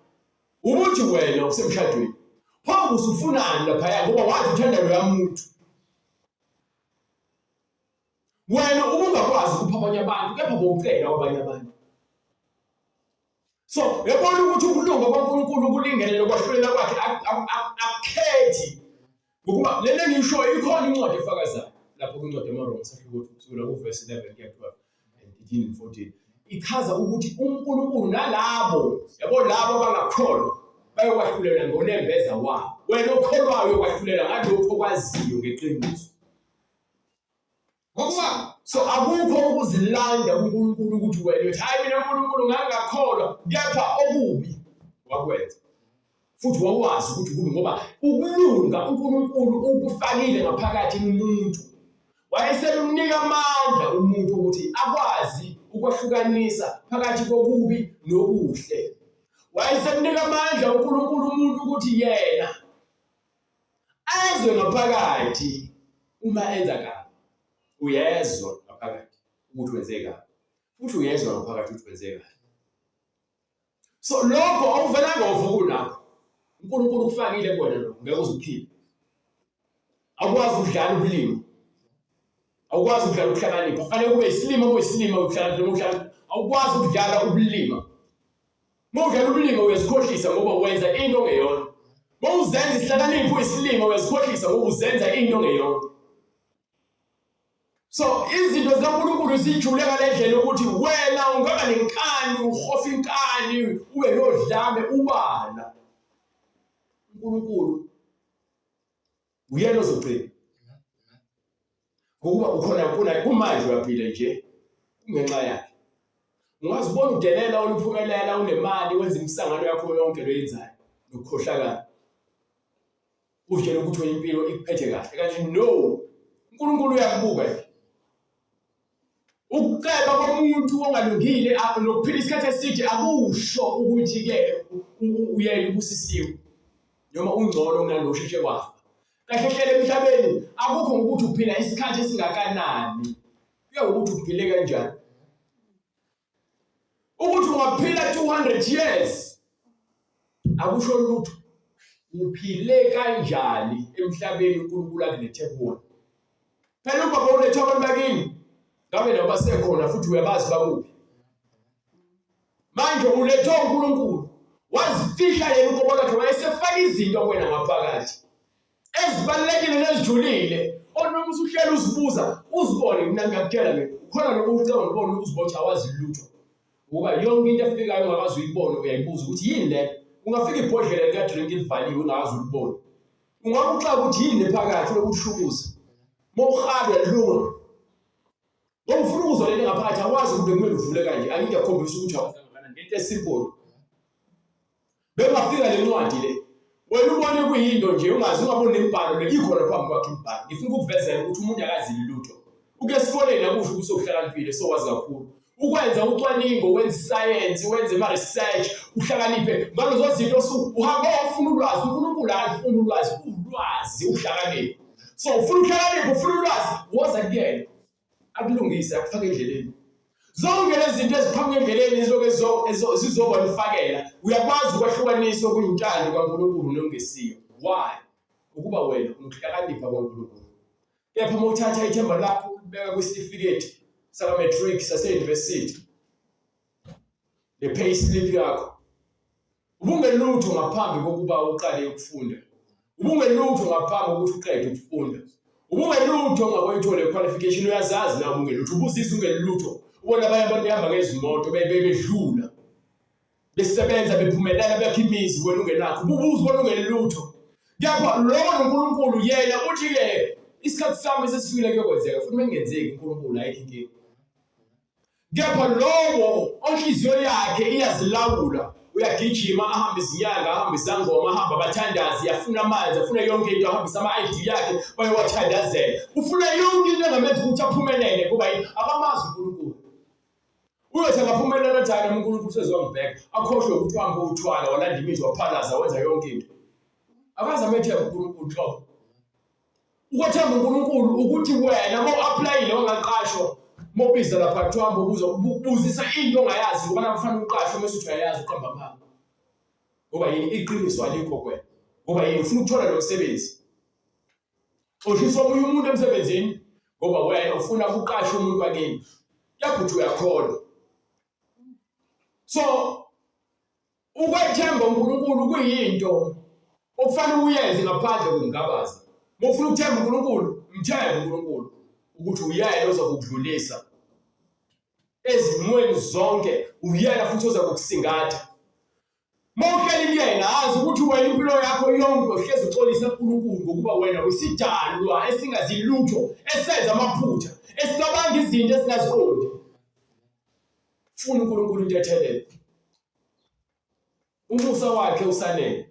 ukuthi wena usemshadweni pho usufunani laphaya ngoba wathi uthanda loya muntu wena ubungakwazi ukupha abanye abantu kepha bowucela kwabanye abantu. So uyabona ukuthi ukulunga kwaNkulunkulu kulingene nokwahlulela kwakhe akukhethi ngokuba le nto engiyishoyo ikhona incwadi efakazayo lapho kwincwadi yamaRoma sahluko kusukela kuvesi 11 kuya 12 and 13 and 14 ichaza ukuthi uNkulunkulu nalabo yabo labo abangakholwa bayokwahlulelwa ngonembeza wabo wena okholwayo uyokwahlulela ngalokho okwaziyo ngeqiniso. Ngokuba so akukho ukuzilanda kuNkulunkulu ukuthi wena uthi hayi mina uNkulunkulu ngangakholwa kepha okubi wakwenza. Futhi wawazi ukuthi kubi ngoba ukulunga uNkulunkulu ukufakile ngaphakathi kumuntu. Wayesemnika amandla umuntu ukuthi akwazi ukwahlukanisa phakathi kokubi nokuhle. Wayesemnika amandla uNkulunkulu umuntu ukuthi yena azwe ngaphakathi uma enza kabi. Uyezwa ngaphakathi ukuthi wenze kabi. Futhi uyezwa ngaphakathi ukuthi wenze kahle. So lokho awuvelanga uvuka unakho. uNkulunkulu ukufakile kuwena lokho, ngeke uze uphile. Awukwazi ukudlala ubulima. Awukwazi ukudlala ukuhlakanipha. Kufanele kube isilima kube isilima ukuhlakanipha noma ukuhlakanipha. Awukwazi ukudlala ubulima. Uma udlala ubulima uyazikhohlisa ngoba wenza into ongeyona. Uma uzenza isihlakaniphi uyisilima uyazikhohlisa ngoba uzenza into ongeyona. So izinto zikaNkulunkulu zijule ngale ndlela ukuthi wena ungaba nenkani uhofa inkani ube nodlame ubala. uNkulunkulu uyena ozogcina. Ngokuba ukhona kuna kumanje uyaphila nje kungenxa yakhe. Ungazibona udelela oluphumelela unemali wenza imisangano yakho yonke loyenzayo nokukhohlakala. Uzitshela ukuthi wena impilo ikuphethe kahle kanti no uNkulunkulu uyakubuka nje. Ukuceba komuntu ongalungile nokuphila isikhathi eside akusho ukuthi ke uyena ubusisiwe noma ungcono kunalo osheshe wafa. Kahle hlele emhlabeni akukho ngokuthi uphila isikhathi esingakanani, kuya ngokuthi uphile kanjani. Ukuthi ungaphila 200 years akusho lutho. Uphile kanjani emhlabeni uNkulunkulu akulethe kuwona? Phela ubaba ulethe abantu bakini. Ngabe nabo basekhona futhi uyabazi bakuphi. Manje ulethwe uNkulunkulu. Wazifihla yena uqobo lwakhe wayesefaka izinto kuwena ngaphakathi. Ezibalulekile nezijulile. Onoma usuhleli uzibuza uzibone mina ngiyakutshela mina ukhona noma ucela ngibone uzibone ukuthi awazi lutho. Ngoba yonke into efikayo ungakaze uyibone uyayibuza ukuthi yini le. Ungafika ibhodlela lika drink livaliwe ungakaze ulibone. Ungakuxaka ukuthi yini le phakathi lokhu ushukuza. Mawuhabe uyalunga. Ngoba ufuna ukuzwa lento ngaphakathi awazi ukuthi bekumele uvule kanje. Angithi ngiyakhombisa ukuthi awazi kangakanani. Ngento esimple. Bekungafika le ncwadi le. Wena ubone kuyinto nje ungazi ungaboni nemibhalo le ikhona phambi kwakhe imibhalo. Ngifuna ukukuvezela ukuthi umuntu akazi lutho. Ukuya esikoleni akusho ukuthi uhlakaniphile sowazi kakhulu. Ukwenza ucwaningo, wenza isayensi, wenze ama-research, uhlakaniphe ngalezo zinto uhamba ufuna ulwazi. uNkulunkulu akalifuni ulwazi, ulwazi uhlakaniphe. So ufuna uhlakaniphe, ufuna ulwazi, woza kuyena. Akulungise, akufake endleleni. Zonke lezi zinto eziqhamuka endleleni zizoke zizoba lifakela. Uyakwazi ukwahlukanisa okuyintando kaNkulunkulu nokungesiyo. Why? Ukuba wena unokuhlakanipha kwaNkulunkulu. Kepha uma uthatha ithemba lakho ulibeka kwisitifiketi saka-matric sase-university ne-pay slip yakho Ubungelutho ngaphambi kokuba uqale ukufunda. Ubungelutho ngaphambi kokuthi uqede ukufunda. Ubungelutho ungakuyithola i-qualification uyazazi na ubungelutho. Ubuzizwa ungelutho. Ubona abanye abantu behamba ngezimoto bedlula. Besebenza bephumelela bekha imizi wena ungenakho. Ubuzibona ungelutho. Kepha lowo noNkulunkulu yena uthi-ke isikhathi sami sesifikile kuyokwenzeka futhi mengenzeki uNkulunkulu ayikho inkinga. Kepha lowo onhliziyo yakhe iyazilawula uyagijima ahambe izinyanga ahambe izangoma ahambe abathandazi afuna amanzi afuna yonke into ahambise ama-ID yakhe bayowathandazela ufuna yonke into engamenza ukuthi aphumelele ngoba yini akamazi uNkulunkulu uyothi angaphumelela kanjani noma uNkulunkulu usezongibheka akhohlwe ukuthi uhambe uthwala walanda imithi waphalaza wenza yonke into akaze amethembe uNkulunkulu nhlobo Ukwethemba uNkulunkulu ukuthi wena uma u-aplayile wangaqashwa uma ubiza lapha kuthiwa hamba ubuza ubuzisa into ongayazi ngoba nakufanele uqashwe uma usuthi uyayazi uqamba amanga. Ngoba yini iqiniso alikho kuwena. Ngoba yini ufuna ukuthola lo msebenzi. Xoshisa omunye umuntu emsebenzini ngoba wena ufuna ukuqasha umuntu wakini. Kepha uthi uyakholwa. So Ukwethemba uNkulunkulu kuyinto okufanele uyenze ngaphandle kokungabaza. Uma ufuna ukuthemba uNkulunkulu, mthembe uNkulunkulu ukuthi uyena ozokudlulisa ezimweni zonke, uyena futhi ozakukusingatha. Uma uhleli kuyena, azi ukuthi wena impilo yakho yonke uhlezi uxolisa kuNkulunkulu ngokuba wena uyisidalwa esingazi lutho, esenza amaphutha, esicabanga izinto esingaziqondi. Funa uNkulunkulu intethelelo. Umusa wakhe usanele.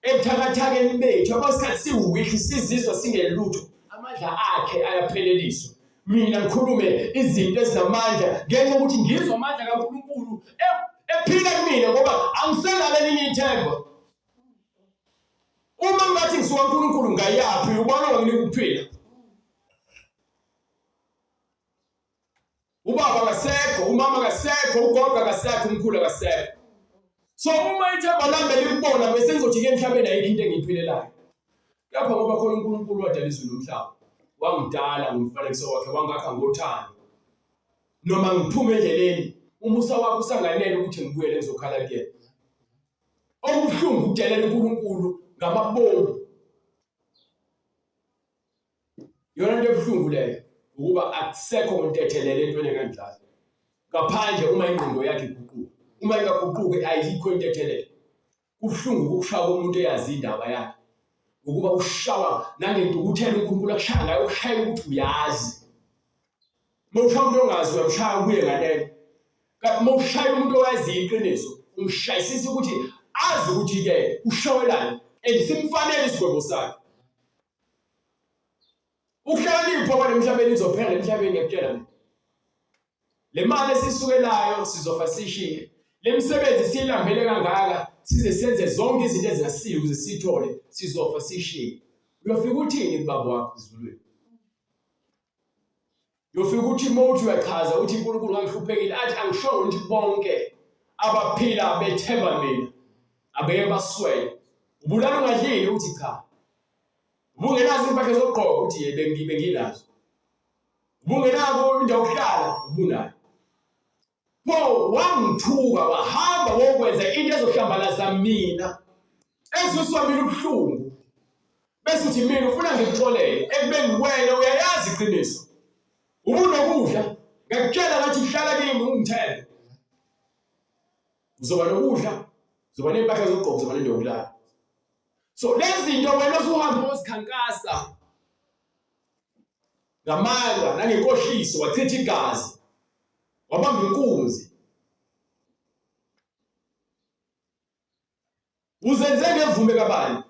Ebuthakathakeni bethu, yabo isikhathi siwuweak sizizwa singelutho, amandla akhe ayapheleliswa. Mina ngikhulume izinto ezinamandla ngenxa yokuthi ngizwa amandla kaNkulunkulu ephila kumina ngoba angisenalo elinye ithemba. Uma ngathi ngisuka uNkulunkulu ngayaphi ubona wanginika ukuphila. Ubaba akasekho, umama akasekho, ugogo akasekho, umkhulu akasekho. So uma ithemba lami belikubona bese ngizothi ke emhlabeni ayikho into engiyiphilelayo. Kepha ngoba khona uNkulunkulu wadala izulu nomhlaba, wangidala ngomfanekiso wakhe, wangakha ngothando. Noma ngiphume endleleni, umusa wakhe usanganele ukuthi ngibuyele ngizokhala kuyena. Okubuhlungu ukudelela uNkulunkulu ngamabomu. Yona into ebuhlungu leyo ukuba akusekho kuntethelele entweni ekanjalo. Ngaphandle uma ingqondo yakhe iguquka. Uma ingaguquki ayikho intethelelo. Kubuhlungu ukushaya komuntu eyazi indaba yakhe. Ukuba ushawa nangentukuthelo uNkulunkulu akushaya ngayo ukushayela ukuthi uyazi. Uma ushaya umuntu ongazi uyamshaya ubuye nganeno. Kanti uma ushaya umuntu owaziyo iqiniso umshayisisa ukuthi azi ukuthi-ke ushawelani and simfanele isigwebo sakhe. Ukuhlakanipha kwale emhlabeni izophela emhlabeni ngiyakutshela mina. Le mali esisukelayo sizofa sishiye. Le misebenzi siyilambele kangaka size senze zonke izinto ezingasiyo ukuze sithole sizofa sishiye. Uyofika uthini kubaba wakho ezulwini? Uyofika uthi uma uthi uyachaza uthi uNkulunkulu ngangihluphekile athi angishongo ukuthi bonke abaphila bethemba mina abeke baswele. Ubulala ungadlile uthi cha. Ubungenazo impahla zokugqoka uthi yebo ngibe nginazo. Ubungenako indawo yokuhlala ubunayo. Pho wangithuka wahamba wokwenza into ezohlambalaza mina. Ezwiswa mina ubuhlungu. Bese uthi mina ufuna ngikuxolele ekubeni wena uyayazi iqiniso. Ubunokudla ngakutshela ngathi hlala kimi ungithembe. Uzoba nokudla, uzoba ney'mpahla zokugqoka, uzoba nendawo yokulala. So lezi zinto wena osuhamba uyozikhankasa ngamanga nangenkohliso wachitha igazi wabamba inkunzi uzenze ngevume kabani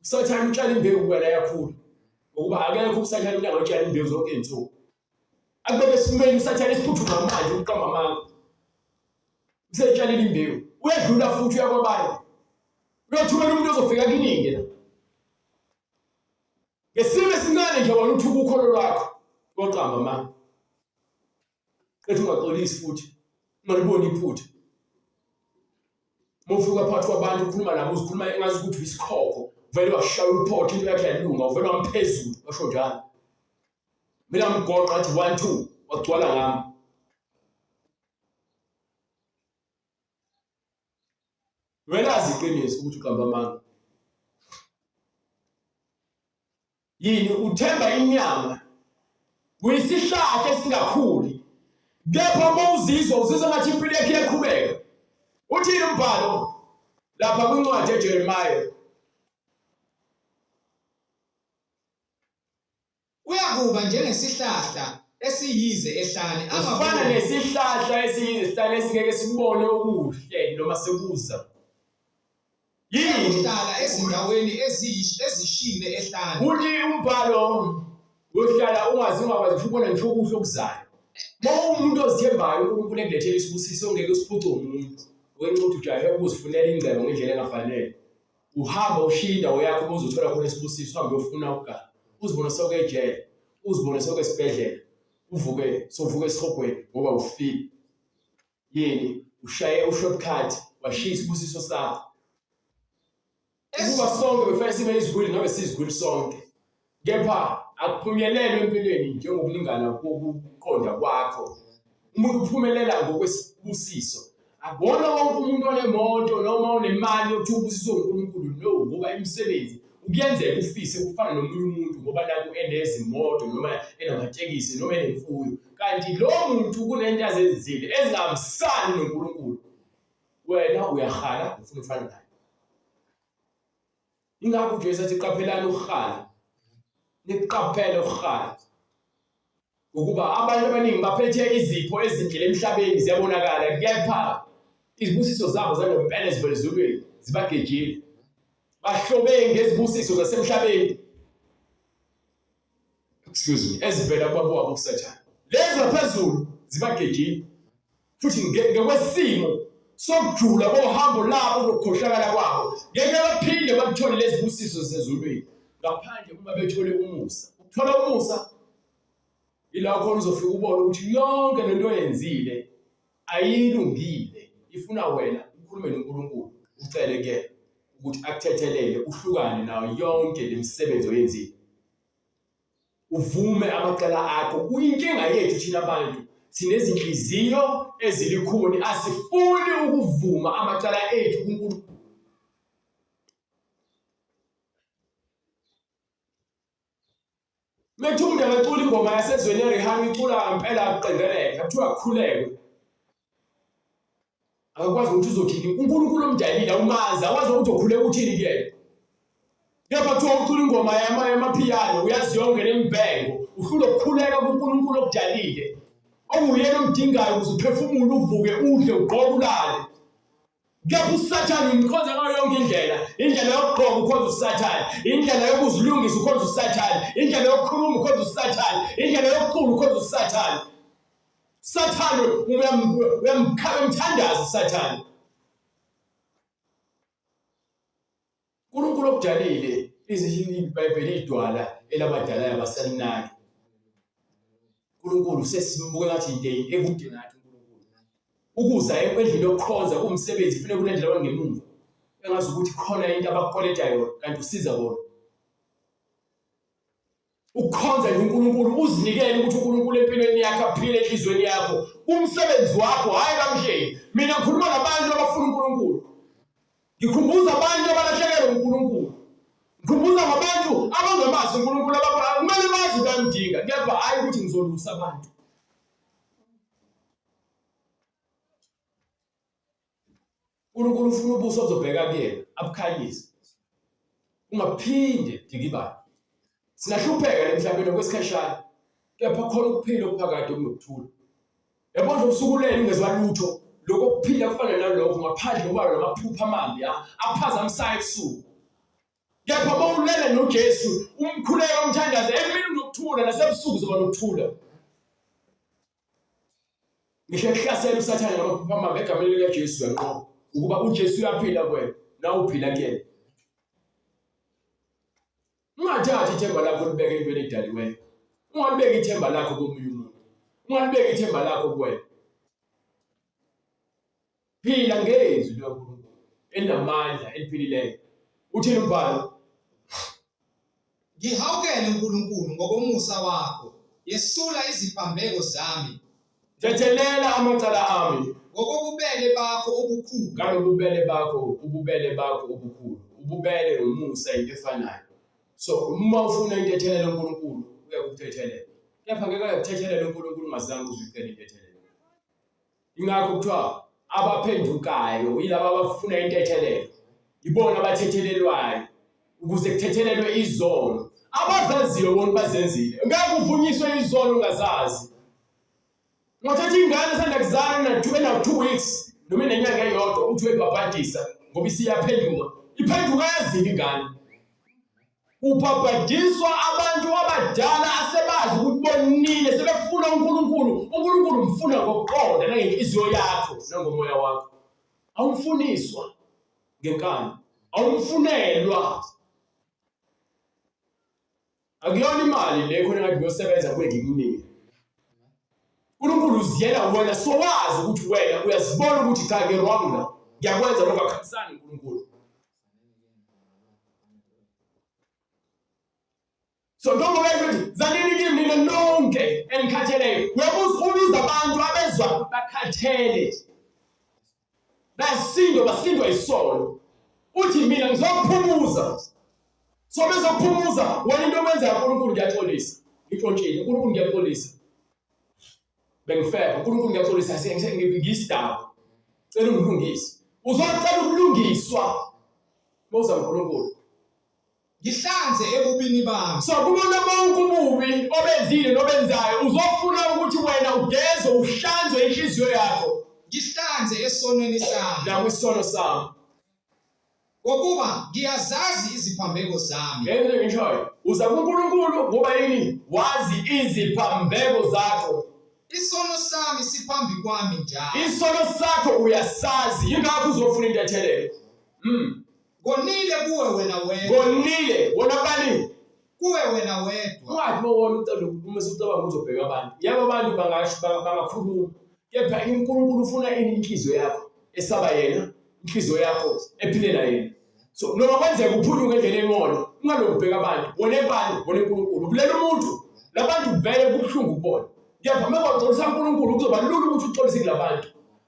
usathane utshala imbewu kuwena yakhula ngokuba akekho usathane umuntu angatshala imbewu zonke izinsuku akubeke esimeni usathane esiphuthuma manje ukuqamba amanga usetshalile imbewu uyadlula futhi uyakwabanye uyothumela umuntu ozofika kuningi la ngesimo esincane nje wena uthuka ukholo lwakho koqamba amanga qethu ungaxolisi futhi ungaliboni iphutha uma ufika phakathi kwabantu ukhuluma nabo uzikhuluma engazi ukuthi uyisikhokho vele washaya uphotho into yakhe yalunga uvele wamphezulu washo njalo mina mgoqa athi 1 2 wagcwala ngami Welazi iqiniso ukuthi uqamba amanga. Yini uthemba inyama kuyisihlahla esingakhuli kepha uma uzizwa uzizwa ngathi impilo yakhe iyaqhubeka. Uthini umbhalo lapha kwincwadi yeJeremiah? Uyakuba njengesihlahla esiyize ehlane, Ufana nesihlahla esiyize ehlane esingeke sibone okuhle noma sekuza. Yini? Uhlala ezindaweni ezishile ehlane. Uthi umbhalo uyohlala ungazi ungakwazi ukubona ngisho okuhle okuzayo. Uma uwumuntu ozithembayo uNkulunkulu ekulethela isibusiso ongeke usiphuce umuntu. Wenxa ukuthi ujahe ukuzifunela ingcebo ngendlela engafanele. Uhamba ushiya indawo yakho ukuze uthola khona isibusiso uhambe uyofuna ukugana. Uzibone sewukejele, uzibone sewukesibhedlela, uvuke sowuvuka esihogweni ngoba ufile. Yini? Ushaye ushortcut washiya isibusiso sakho. Ukuba sonke befane sibe izigwili ngabe sizigwili sonke. Kepha akuphunyelelwe empilweni njengokulingana kokuqonda kwakho. Umuntu uphumelela ngokwesibusiso. Akuwona wonke umuntu onemoto noma onemali yokuthi ubusiswe uNkulunkulu no ngoba imisebenzi kuyenzeka ufise ukufana nomunye umuntu ngoba naku enezimoto noma enamatekisi noma enemfuyo kanti lo muntu kunento azenzile ezingahambisani noNkulunkulu wena uyahala ufuna ufana naye Ingakho uJesu athi qaphelani ukuhala. Niqaphele ukuhala. Ngokuba abantu abaningi baphethe izipho ezinhle emhlabeni ziyabonakala kepha Izibusiso zabo zangempela ezivela ezulwini zibagejile. Bahlobe ngezibusiso zasemhlabeni. Excuse me, ezivela kubaba wabo uSathane. Lezi phezulu zibagejile. Futhi ngokwesimo sokujula kohambo labo nokukhohlakala kwabo ngeke baphinde bakuthole lezi busiso zezulwini ngaphandle uma bethole umusa. Ukuthola umusa ila khona uzofika ubone ukuthi yonke lento oyenzile ayilungile, ifuna wena ukhulume noNkulunkulu ucele kuyena ukuthi akuthethelele uhlukane nayo yonke lemisebenzi oyenzile, uvume amacala akho. Kuyinkinga yethu thina abantu, sinezinhliziyo ezilikhuni, asifuni ukuvuma amacala ethu kuNkulunkulu. Methu umuntu akacula ingoma yasezweni yeRihanna uyicula ngempela akuqendeleke kuthiwa kukhulekwe. Akakwazi ukuthi uzothini uNkulunkulu omdalile awumazi awazi ukuthi ukhuleka uthini kuyena. Kepha kuthiwa ucula ingoma yamaphiyano uyazi yonke lemibhengo uhlulwe ukukhuleka kuNkulunkulu okudalile okuyena omdingayo ukuze uphefumule uvuke udle ugqoke ulale. Kepha uSathane umkhonza ngayo yonke indlela. Indlela yokugqoka ukhonza uSathane, indlela yokuzilungisa ukhonza uSathane, indlela yokukhuluma ukhonza uSathane, indlela yokucula ukhonza uSathane. Sathane uyamthandaza uSathane. uNkulunkulu okudalile iBhayibheli idwala elabadalayo abasalinaki. uNkulunkulu sesimuke ngathi into ekude nathi uNkulunkulu. Ukuza endlini yokukhonza kuwumsebenzi kufuneka ulandele abantu ngemuva. Engazi ukuthi khona into abakukweleta yona kanti usiza bona. Ukukhonza nje uNkulunkulu uzinikele ukuthi uNkulunkulu empilweni yakho aphile enhlizweni yakho umsebenzi wakho hhayi kamhleli mina ngikhuluma nabantu abafuna uNkulunkulu ngikhumbuza abantu abalahlekelwe uNkulunkulu ngikhumbuza ngabantu abangamazi uNkulunkulu kumele bazi bayamdinga kepha hhayi ukuthi ngizolusa abantu uNkulunkulu ufuna ubuso obuzobheka kuyena abukhanyise ungaphinde dikibane singahlupheka lemhlabeni okwesikhashana kepha khona ukuphila okuphakade okunokuthula yabo nje usukulele ungezwa lutho lokho kuphila kufana nalokho ngaphandle kokuba namaphupho amambi aphazamisayo ebusuku kepha uma ulele noJesu umkhuleka umthandaze emini unokuthula nasebusuku uzoba nokuthula Ngisho ekuhlasela uSathane ngamaphupho amabi egameni likaJesu uyanqoba ukuba uJesu uyaphila kuwena nawe uphila kuyena. Ungathathi ithemba lakho ulibeke entweni edaliweyo. Ungalibeki ithemba lakho komunye umuntu. Ungalibeki ithemba lakho kuwena. Phila ngezwi likaNkulunkulu elinamandla eliphilileyo. Uthini umbhalo? Ngihawukele uNkulunkulu ngokomusa wakho, yesula iziphambeko zami. Thethelela amacala ami. Ngokobubele bakho obukhulu. Ngalobubele bakho, ububele bakho obukhulu. Ububele nomusa into efanayo. So uma ufuna intethelelo uNkulunkulu uyakuthethelela. Kepha ngeke akuthethelele uNkulunkulu ungazange uzuyicela intethelelo. Ingakho kuthiwa abaphendukayo yilaba abafuna intethelelo, ibona abathethelelwayo ukuze kuthethelelwe izono. Abazaziyo bona bazenzile. Ngeke uvunyiswe izono ungazazi. Ungathatha ingane esanda kuzala ena-2 weeks noma enenyanga eyodwa uthi uyibhabhadisa ngoba isiyaphenduka. Iphenduka yazini ingane. Ubhabhadiswa abantu abadala asebazi ukuthi bonile sebefuna uNkulunkulu. uNkulunkulu umfuna ngokuqonda nangenhliziyo yakho nangomoya wakho. Awumfuniswa ngenkani, awumfunelwa. Akuyona imali le khona ngathi ngiyosebenza kuye ngikunike. uNkulunkulu uziyela wena sowazi ukuthi wena uyazibona ukuthi cha ngi-wrong la ngiyakwenza lokho akuhambisani uNkulunkulu. So njengoba esho ukuthi zanini kimi nina nonke enikhatheleyo. Uyabuza ubiza abantu abezwa bakhathele. Basindwa basindwa isono. Uthi mina ngizokuphumuza. So bezokuphumuza wena into okwenzayo uNkulunkulu ngiyaxolisa. Ngixontshile uNkulunkulu ngiyaxolisa. Bengifeba uNkulunkulu ngiyaxolisa ngiyisidakwa. Cela ungilungise. Uzocela ukulungiswa. Musa uNkulunkulu. Ngihlanze ebubini bami. So kubona bonke ububi obenzile nobenzayo uzofuna ukuthi wena ugeze uhlanzwe inhliziyo yakho. Ngihlanze esonweni sami. Nakwisono sami. Ngokuba ngiyazazi iziphambeko zami. Lento engishoyo, uza kuNkulunkulu ngoba yini? Wazi iziphambeko zakho. Isono sami siphambi kwami njalo. Isono sakho uyasazi, yingakho uzofuna intethelelo. Ngonile kuwe wena wedwa. Ngonile, wona bani? Kuwe wena wedwa. Ungathi uma wona ucela uma usucabanga uzobheka abantu. Yebo abantu bangasho bangakhuluma. Kepha uNkulunkulu ufuna ini inhliziyo yakho esaba yena, inhliziyo yakho ephilela yena. So noma kwenzeka uphunyuke endleleni wona, ungalokhu ubheka abantu, wona bani, wona uNkulunkulu. Ubulela umuntu, labantu vele kubuhlungu kubona. Kepha uma uxolisa uNkulunkulu kuzoba lula ukuthi uxolise kulabantu.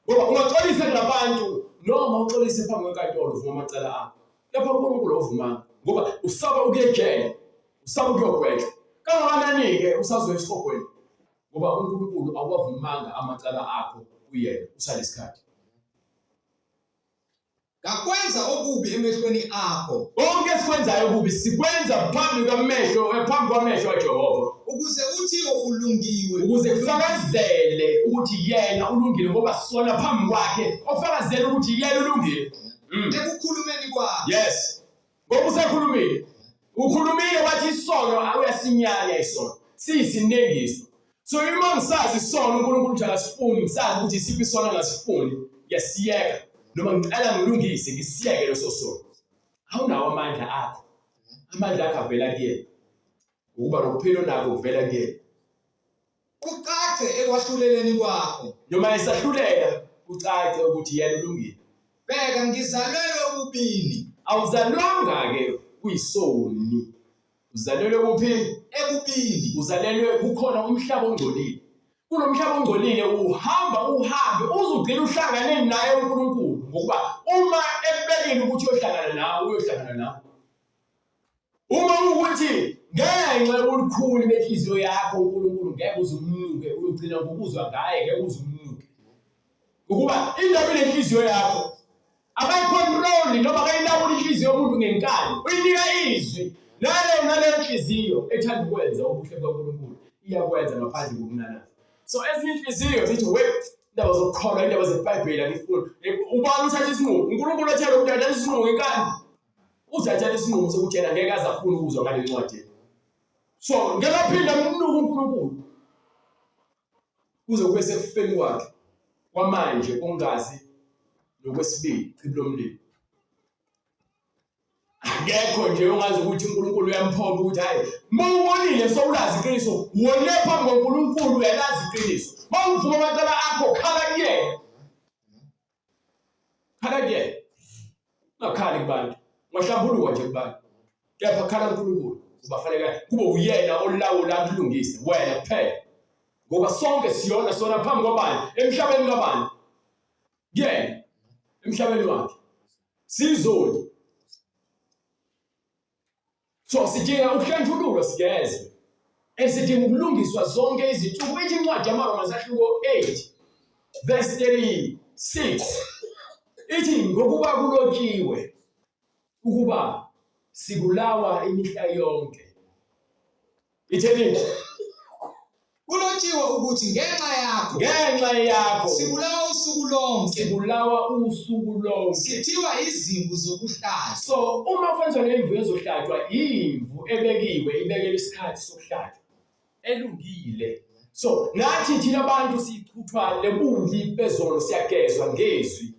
Ngoba ungaxolisa kulabantu noma uxolise phambi kwenkantolo uvuma amacala akho. Kepha uNkulunkulu awuvumanga ngoba usaba ukuya ejele, usaba ukuyogwetshwa. Kangakanani-ke usazoya esihogweni ngoba uNkulunkulu awavumanga amacala akho kuyena usalesikhathi. Ngakwenza okubi emehlweni akho. Konke esikwenzayo okubi sikwenza phambi kwamehlo phambi kwamehlo kaJehova. Ukuze uthiwe ulungiwe. Ukuze kufakazele ukuthi yena ulungile ngoba sona phambi kwakhe ofakazela ukuthi yena ulungile. Ekukhulumeni kwakhe. Yes. Ngoba usekhulumile. Ukhulumile wathi isono uyasinyanya isono. Siyisinengiso. So uma ngisazi isono uNkulunkulu uthi akasifuni, ngisazi ukuthi isiphi isono angasifuni, ngiyasiyeka noma ngicela ngilungise ngisiyeke leso sono. Awunawo amandla akho. Amandla akho avela kuyena. Ukuba nokuphila onako kuvela kuyena. Kucace ekwahluleleni kwakho. Noma esahlulela kucace ukuthi yena ulungile. Bheka ngizalelwe ububini. Awuzalwanga-ke kuyisoni. Uzalelwe kuphi? Ebubini. Uzalelwe kukhona umhlaba ongcolile. Kulo mhlaba ongcolile uhamba uhambe uze ugcine uhlangane naye uNkulunkulu ngokuba uma ekubekile ukuthi uyohlangana nawe uyohlangana nawe. Uma ukuthi ngenxa yobukhulu benhliziyo yakho uNkulunkulu ngeke uze umnuke uyogcina ngokuzwa ngaye ngeke uze umnuke. Ukuba indaba inenhliziyo yakho akayikhontroli noma akayilawuli inhliziyo yomuntu ngenkani uyinika izwi naleyo naleyo nhliziyo ethanda ukwenza okuhle kukaNkulunkulu iyakwenza ngaphandle kokunanaza. So ezinye inhliziyo zithi we indaba zokukholwa indaba zeBhayibheli angifuni. Ubani uthatha isinqumo? uNkulunkulu othela ukuthi athathe isinqumo ngenkani. Uthatha isinqumo sokuthi yena ngeke aze afune ukuzwa ngale ncwadi. So ngeke aphinde amnuke uNkulunkulu. Kuze kube sekufeni kwakhe kwamanje kongazi nokwesibili chibi lomlilo. Akekho nje ongazi ukuthi uNkulunkulu uyamphoqa ukuthi hayi mawubonile sowulazi iqiniso wone phambi koNkulunkulu uyalazi iqiniso mawuvuma amacala akho khala kuyena khala kuyena ungakhali kubantu ungahlambuluka nje kubantu kepha khala kuNkulunkulu kuba fanele kube uyena olawula akulungise wena kuphela ngoba sonke siyona sona phambi kwabani emhlabeni kabani kuyena emhlabeni wakhe sizoni so sidinga ukuhlanjululwa sigezwe esidinga ukulungiswa zonke izinsuku ithi incwadi yamaRoma sahluko 8 verse 36 ithi ngokuba kulotshiwe ukuba sibulawa imihla yonke Itheni? Kulotshiwe ukuthi ngenxa yakho Ngenxa yakho sibulawa usuku lonke, sibulawa usuku lonke. sithiwa izimvu zokuhlatshwa. So uma kufaniswa nemvu ezohlatshwa, imvu ebekiwe ibekelwe isikhathi sokuhlatshwa elungile. So nathi thina abantu sichuthwa lebubi bezono siyagezwa ngezwi.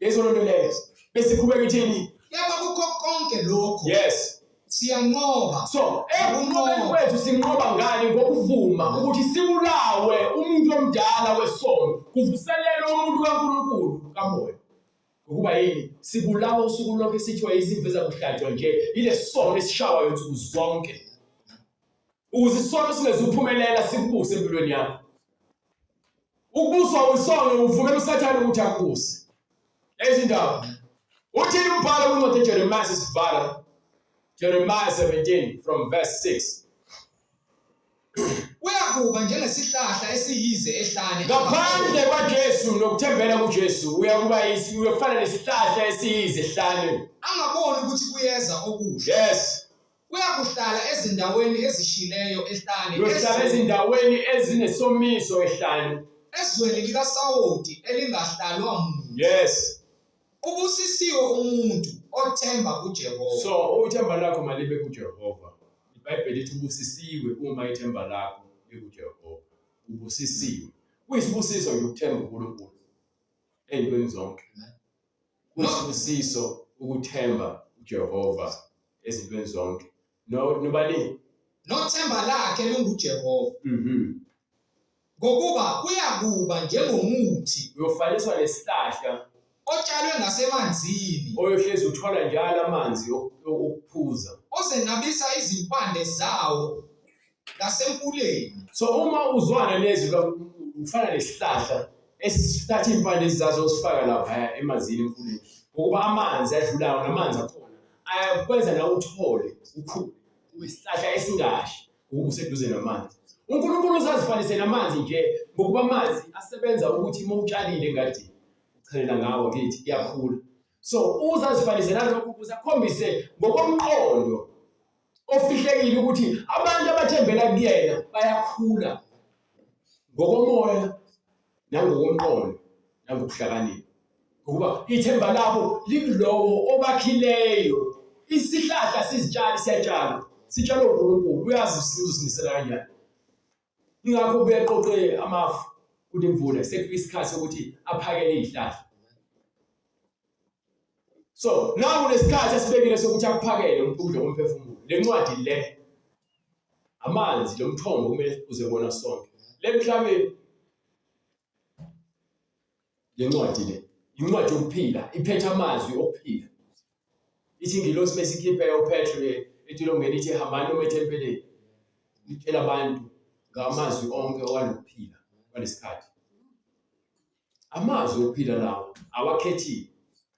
Yezwa loo nto leyo. Bese iqhubeka ithini? Kepha kukho konke lokho Yes. siyanqoba. So, ekunqobeni kwethu sinqoba ngani ngokuvuma ukuthi sibulawe umuntu omdala wesono, kuvuselelwe umuntu kaNkulunkulu kamoya. Ngokuba yini? Sibulawa usuku lonke sithiwa izimvu ezakuhlatshwa nje ile sono esishawayo nsuku zonke. Ukuze isono singezuphumelela sikubuse empilweni yakho. Ukubuswa usono uvumela uSathane ukuthi akubuse. Lezi ndaba. Uthini umbhalo kwincwadi yeJeremiah sisivala? Jeremiah 17 from verse 6. Uyakuba njengesihlahla esiyize ehlane. Ngaphandle kwaJesu nokuthembela kuJesu uyakuba uyofana nesihlahla esiyize ehlane. Angaboni ukuthi kuyeza okuhle. Yes. Uyakuhlala ezindaweni ezishileyo ehlane. Uyohlala ezindaweni ezinesomiso ehlane. Ezweni likasawoti elingahlalwa muntu. Yes. Ubusisiwe umuntu othemba kuJehova. So uthemba lakho malibe kuJehova. IBhayibheli lithi ubusisiwe uma ithemba lakho likuJehova. Ubusisiwe. Kuyisibusiso nje ukuthemba uNkulunkulu ey'ntweni zonke. Kuyisibusiso ukuthemba uJehova ezintweni zonke. No nobani? Nothemba lakhe linguJehova. Ngokuba kuyakuba njengomuthi Uyofaniswa nesihlahla otshalwe ngasemanzini, oyohlezi uthola njalo amanzi okuphuza. Ozenabisa izimpande zawo ngasemfuleni. So uma uzwana nezwi kaNkulunkulu ufana nesihlahla esithatha iy'mpande zazo osifaka laphaya emanzini emfuleni, ngokuba amanzi adlulayo namanzi akhona ayakwenza nawe uthole ukhule ube isihlahla esingashi ngokuba useduze namanzi. UNkulunkulu usazifanise namanzi nje, ngokuba amanzi asebenza ukuthi uma utshalile engadini uchelela ngawo kithi iyakhula. So uzazifanise nalokhu ukuze akhombise ngokomqondo ofihlekile ukuthi abantu abathembela kuyena bayakhula ngokomoya nangokomqondo nangokuhlakanipha, ngokuba ithemba labo likulowo obakhileyo. Isihlahla sizitshali siyatshalwa, sitshalwa uNkulunkulu, uyazi usinisela kanjani. Ingakho buyeqoqe amafu kuthi imvula sekufika isikhathi sokuthi aphakele izihlahla. So naku lesikhathi esibekile sokuthi akuphakele ukudla komphefumulo. Le ncwadi le amanzi lo mthombo kumele siphuze kona sonke. Le mhlabeni le ncwadi le incwadi yokuphila, iphethe amazwi okuphila. Ithi ingilosi mesikhiphe uPetru etilongweni ithi hambani noma ethempelini nitshela abantu ngamazwi onke owalokuphila kwalesikhathi. Amazwi okuphila lawo awakhethile.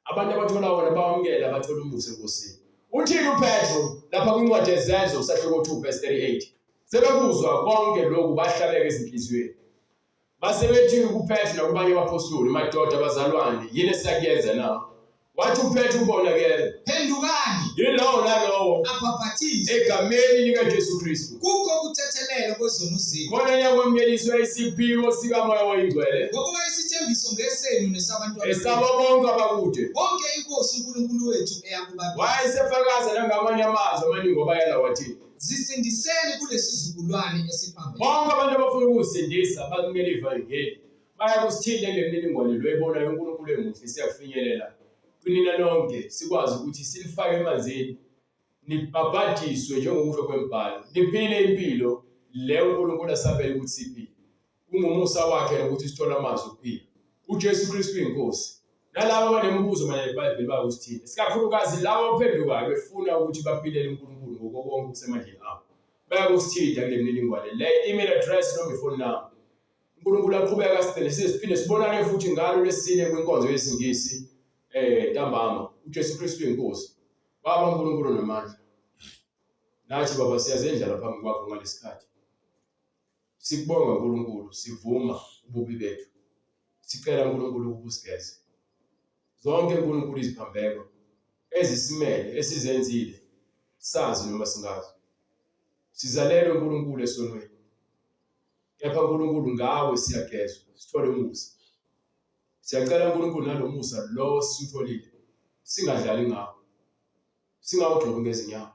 Abantu abathola wona bawamukela bathola umusa eNkosini. Uthini uPetru lapha kwincwadi yeZenzo sahluko 2 verse 38? Sebekuzwa konke lokhu bahlabeka ezinhliziyweni. Base bethi kuPetru nakubanye abaphostoli, madoda bazalwane, yini esiyakuyenza na? Wathi uPetru kubona ke, Phendukani, yilowo nalowo abhaphathizwe egameni likaJesu Kristu, kukho ukuthethelelwa kwezono zenu, khona niyakwamukeliswa isiphiwo sikaMoya oyiNgcwele, ngokuba isithembiso ngesenu nesabantwana esabo bonke abakude. Bonke iNkosi uNkulunkulu wethu eyakubabiza. Wayesefakaza nangamanye amazwi amaningi wabayala wathi, Zisindiseni kulesizukulwane esiphambene. Bonke abantu abafuna ukuzisindisa bakumele ivangeli bayakusithinta kule mininingwane lo ebonayo uNkulunkulu emuhle siyakufinyelela kunina nonke sikwazi ukuthi silifake emanzini nibhabhadiswe njengokusho kwembhalo niphile impilo le uNkulunkulu asabele ukuthi siphile. Kungumusa wakhe nokuthi sithole amazwi okuphila. UJesu Kristu uyiNkosi. Nalabo abanemibuzo mayelana neBhayibheli bayakusithinta, isikakhulukazi labo abaphendukayo befuna ukuthi baphilele uNkulunkulu ngoko konke okusemandleni abo. Bayakusithinta kule mininingwane le, email address noma ifoni number. uNkulunkulu aqhubeke asigcine size siphinde sibonane futhi ngalo lesine kwinkonzo yesiNgisi ntambama. UJesu Kristu uyiNkosi. Baba uNkulunkulu onamandla, nathi Baba siyazendlala phambi kwakho ngalesikhathi. Sikubonga uNkulunkulu, sivuma ububi bethu. Sicela uNkulunkulu ukuba usigeze. Zonke uNkulunkulu iziphambeko ezisimele esizenzile sazi noma singazi. Sizalelwe uNkulunkulu esonweni. Kepha uNkulunkulu ngawe siyagezwa, sithole umusa. Siyacela uNkulunkulu nalomusa lo siwutholile singadlali ngawo. Singawugxobi ngezinyawo.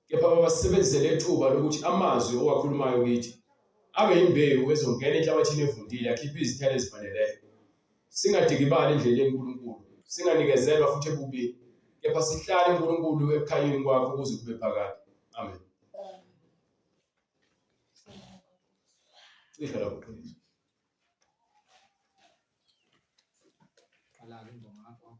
Kepha baba sisebenzise lethuba lokuthi amazwi owakhulumayo kithi abe yimbewu ezongena enhlabathini evundile akhiphe izithelo ezifaneleyo. Singadikibali endleleni uNkulunkulu, singanikezelwa futhi ebubini, kepha sihlale uNkulunkulu ekukhanyeni kwakho kuze kube phakade. Amen. Cisha lapho qiniso. Qala-ke ingoma yakho.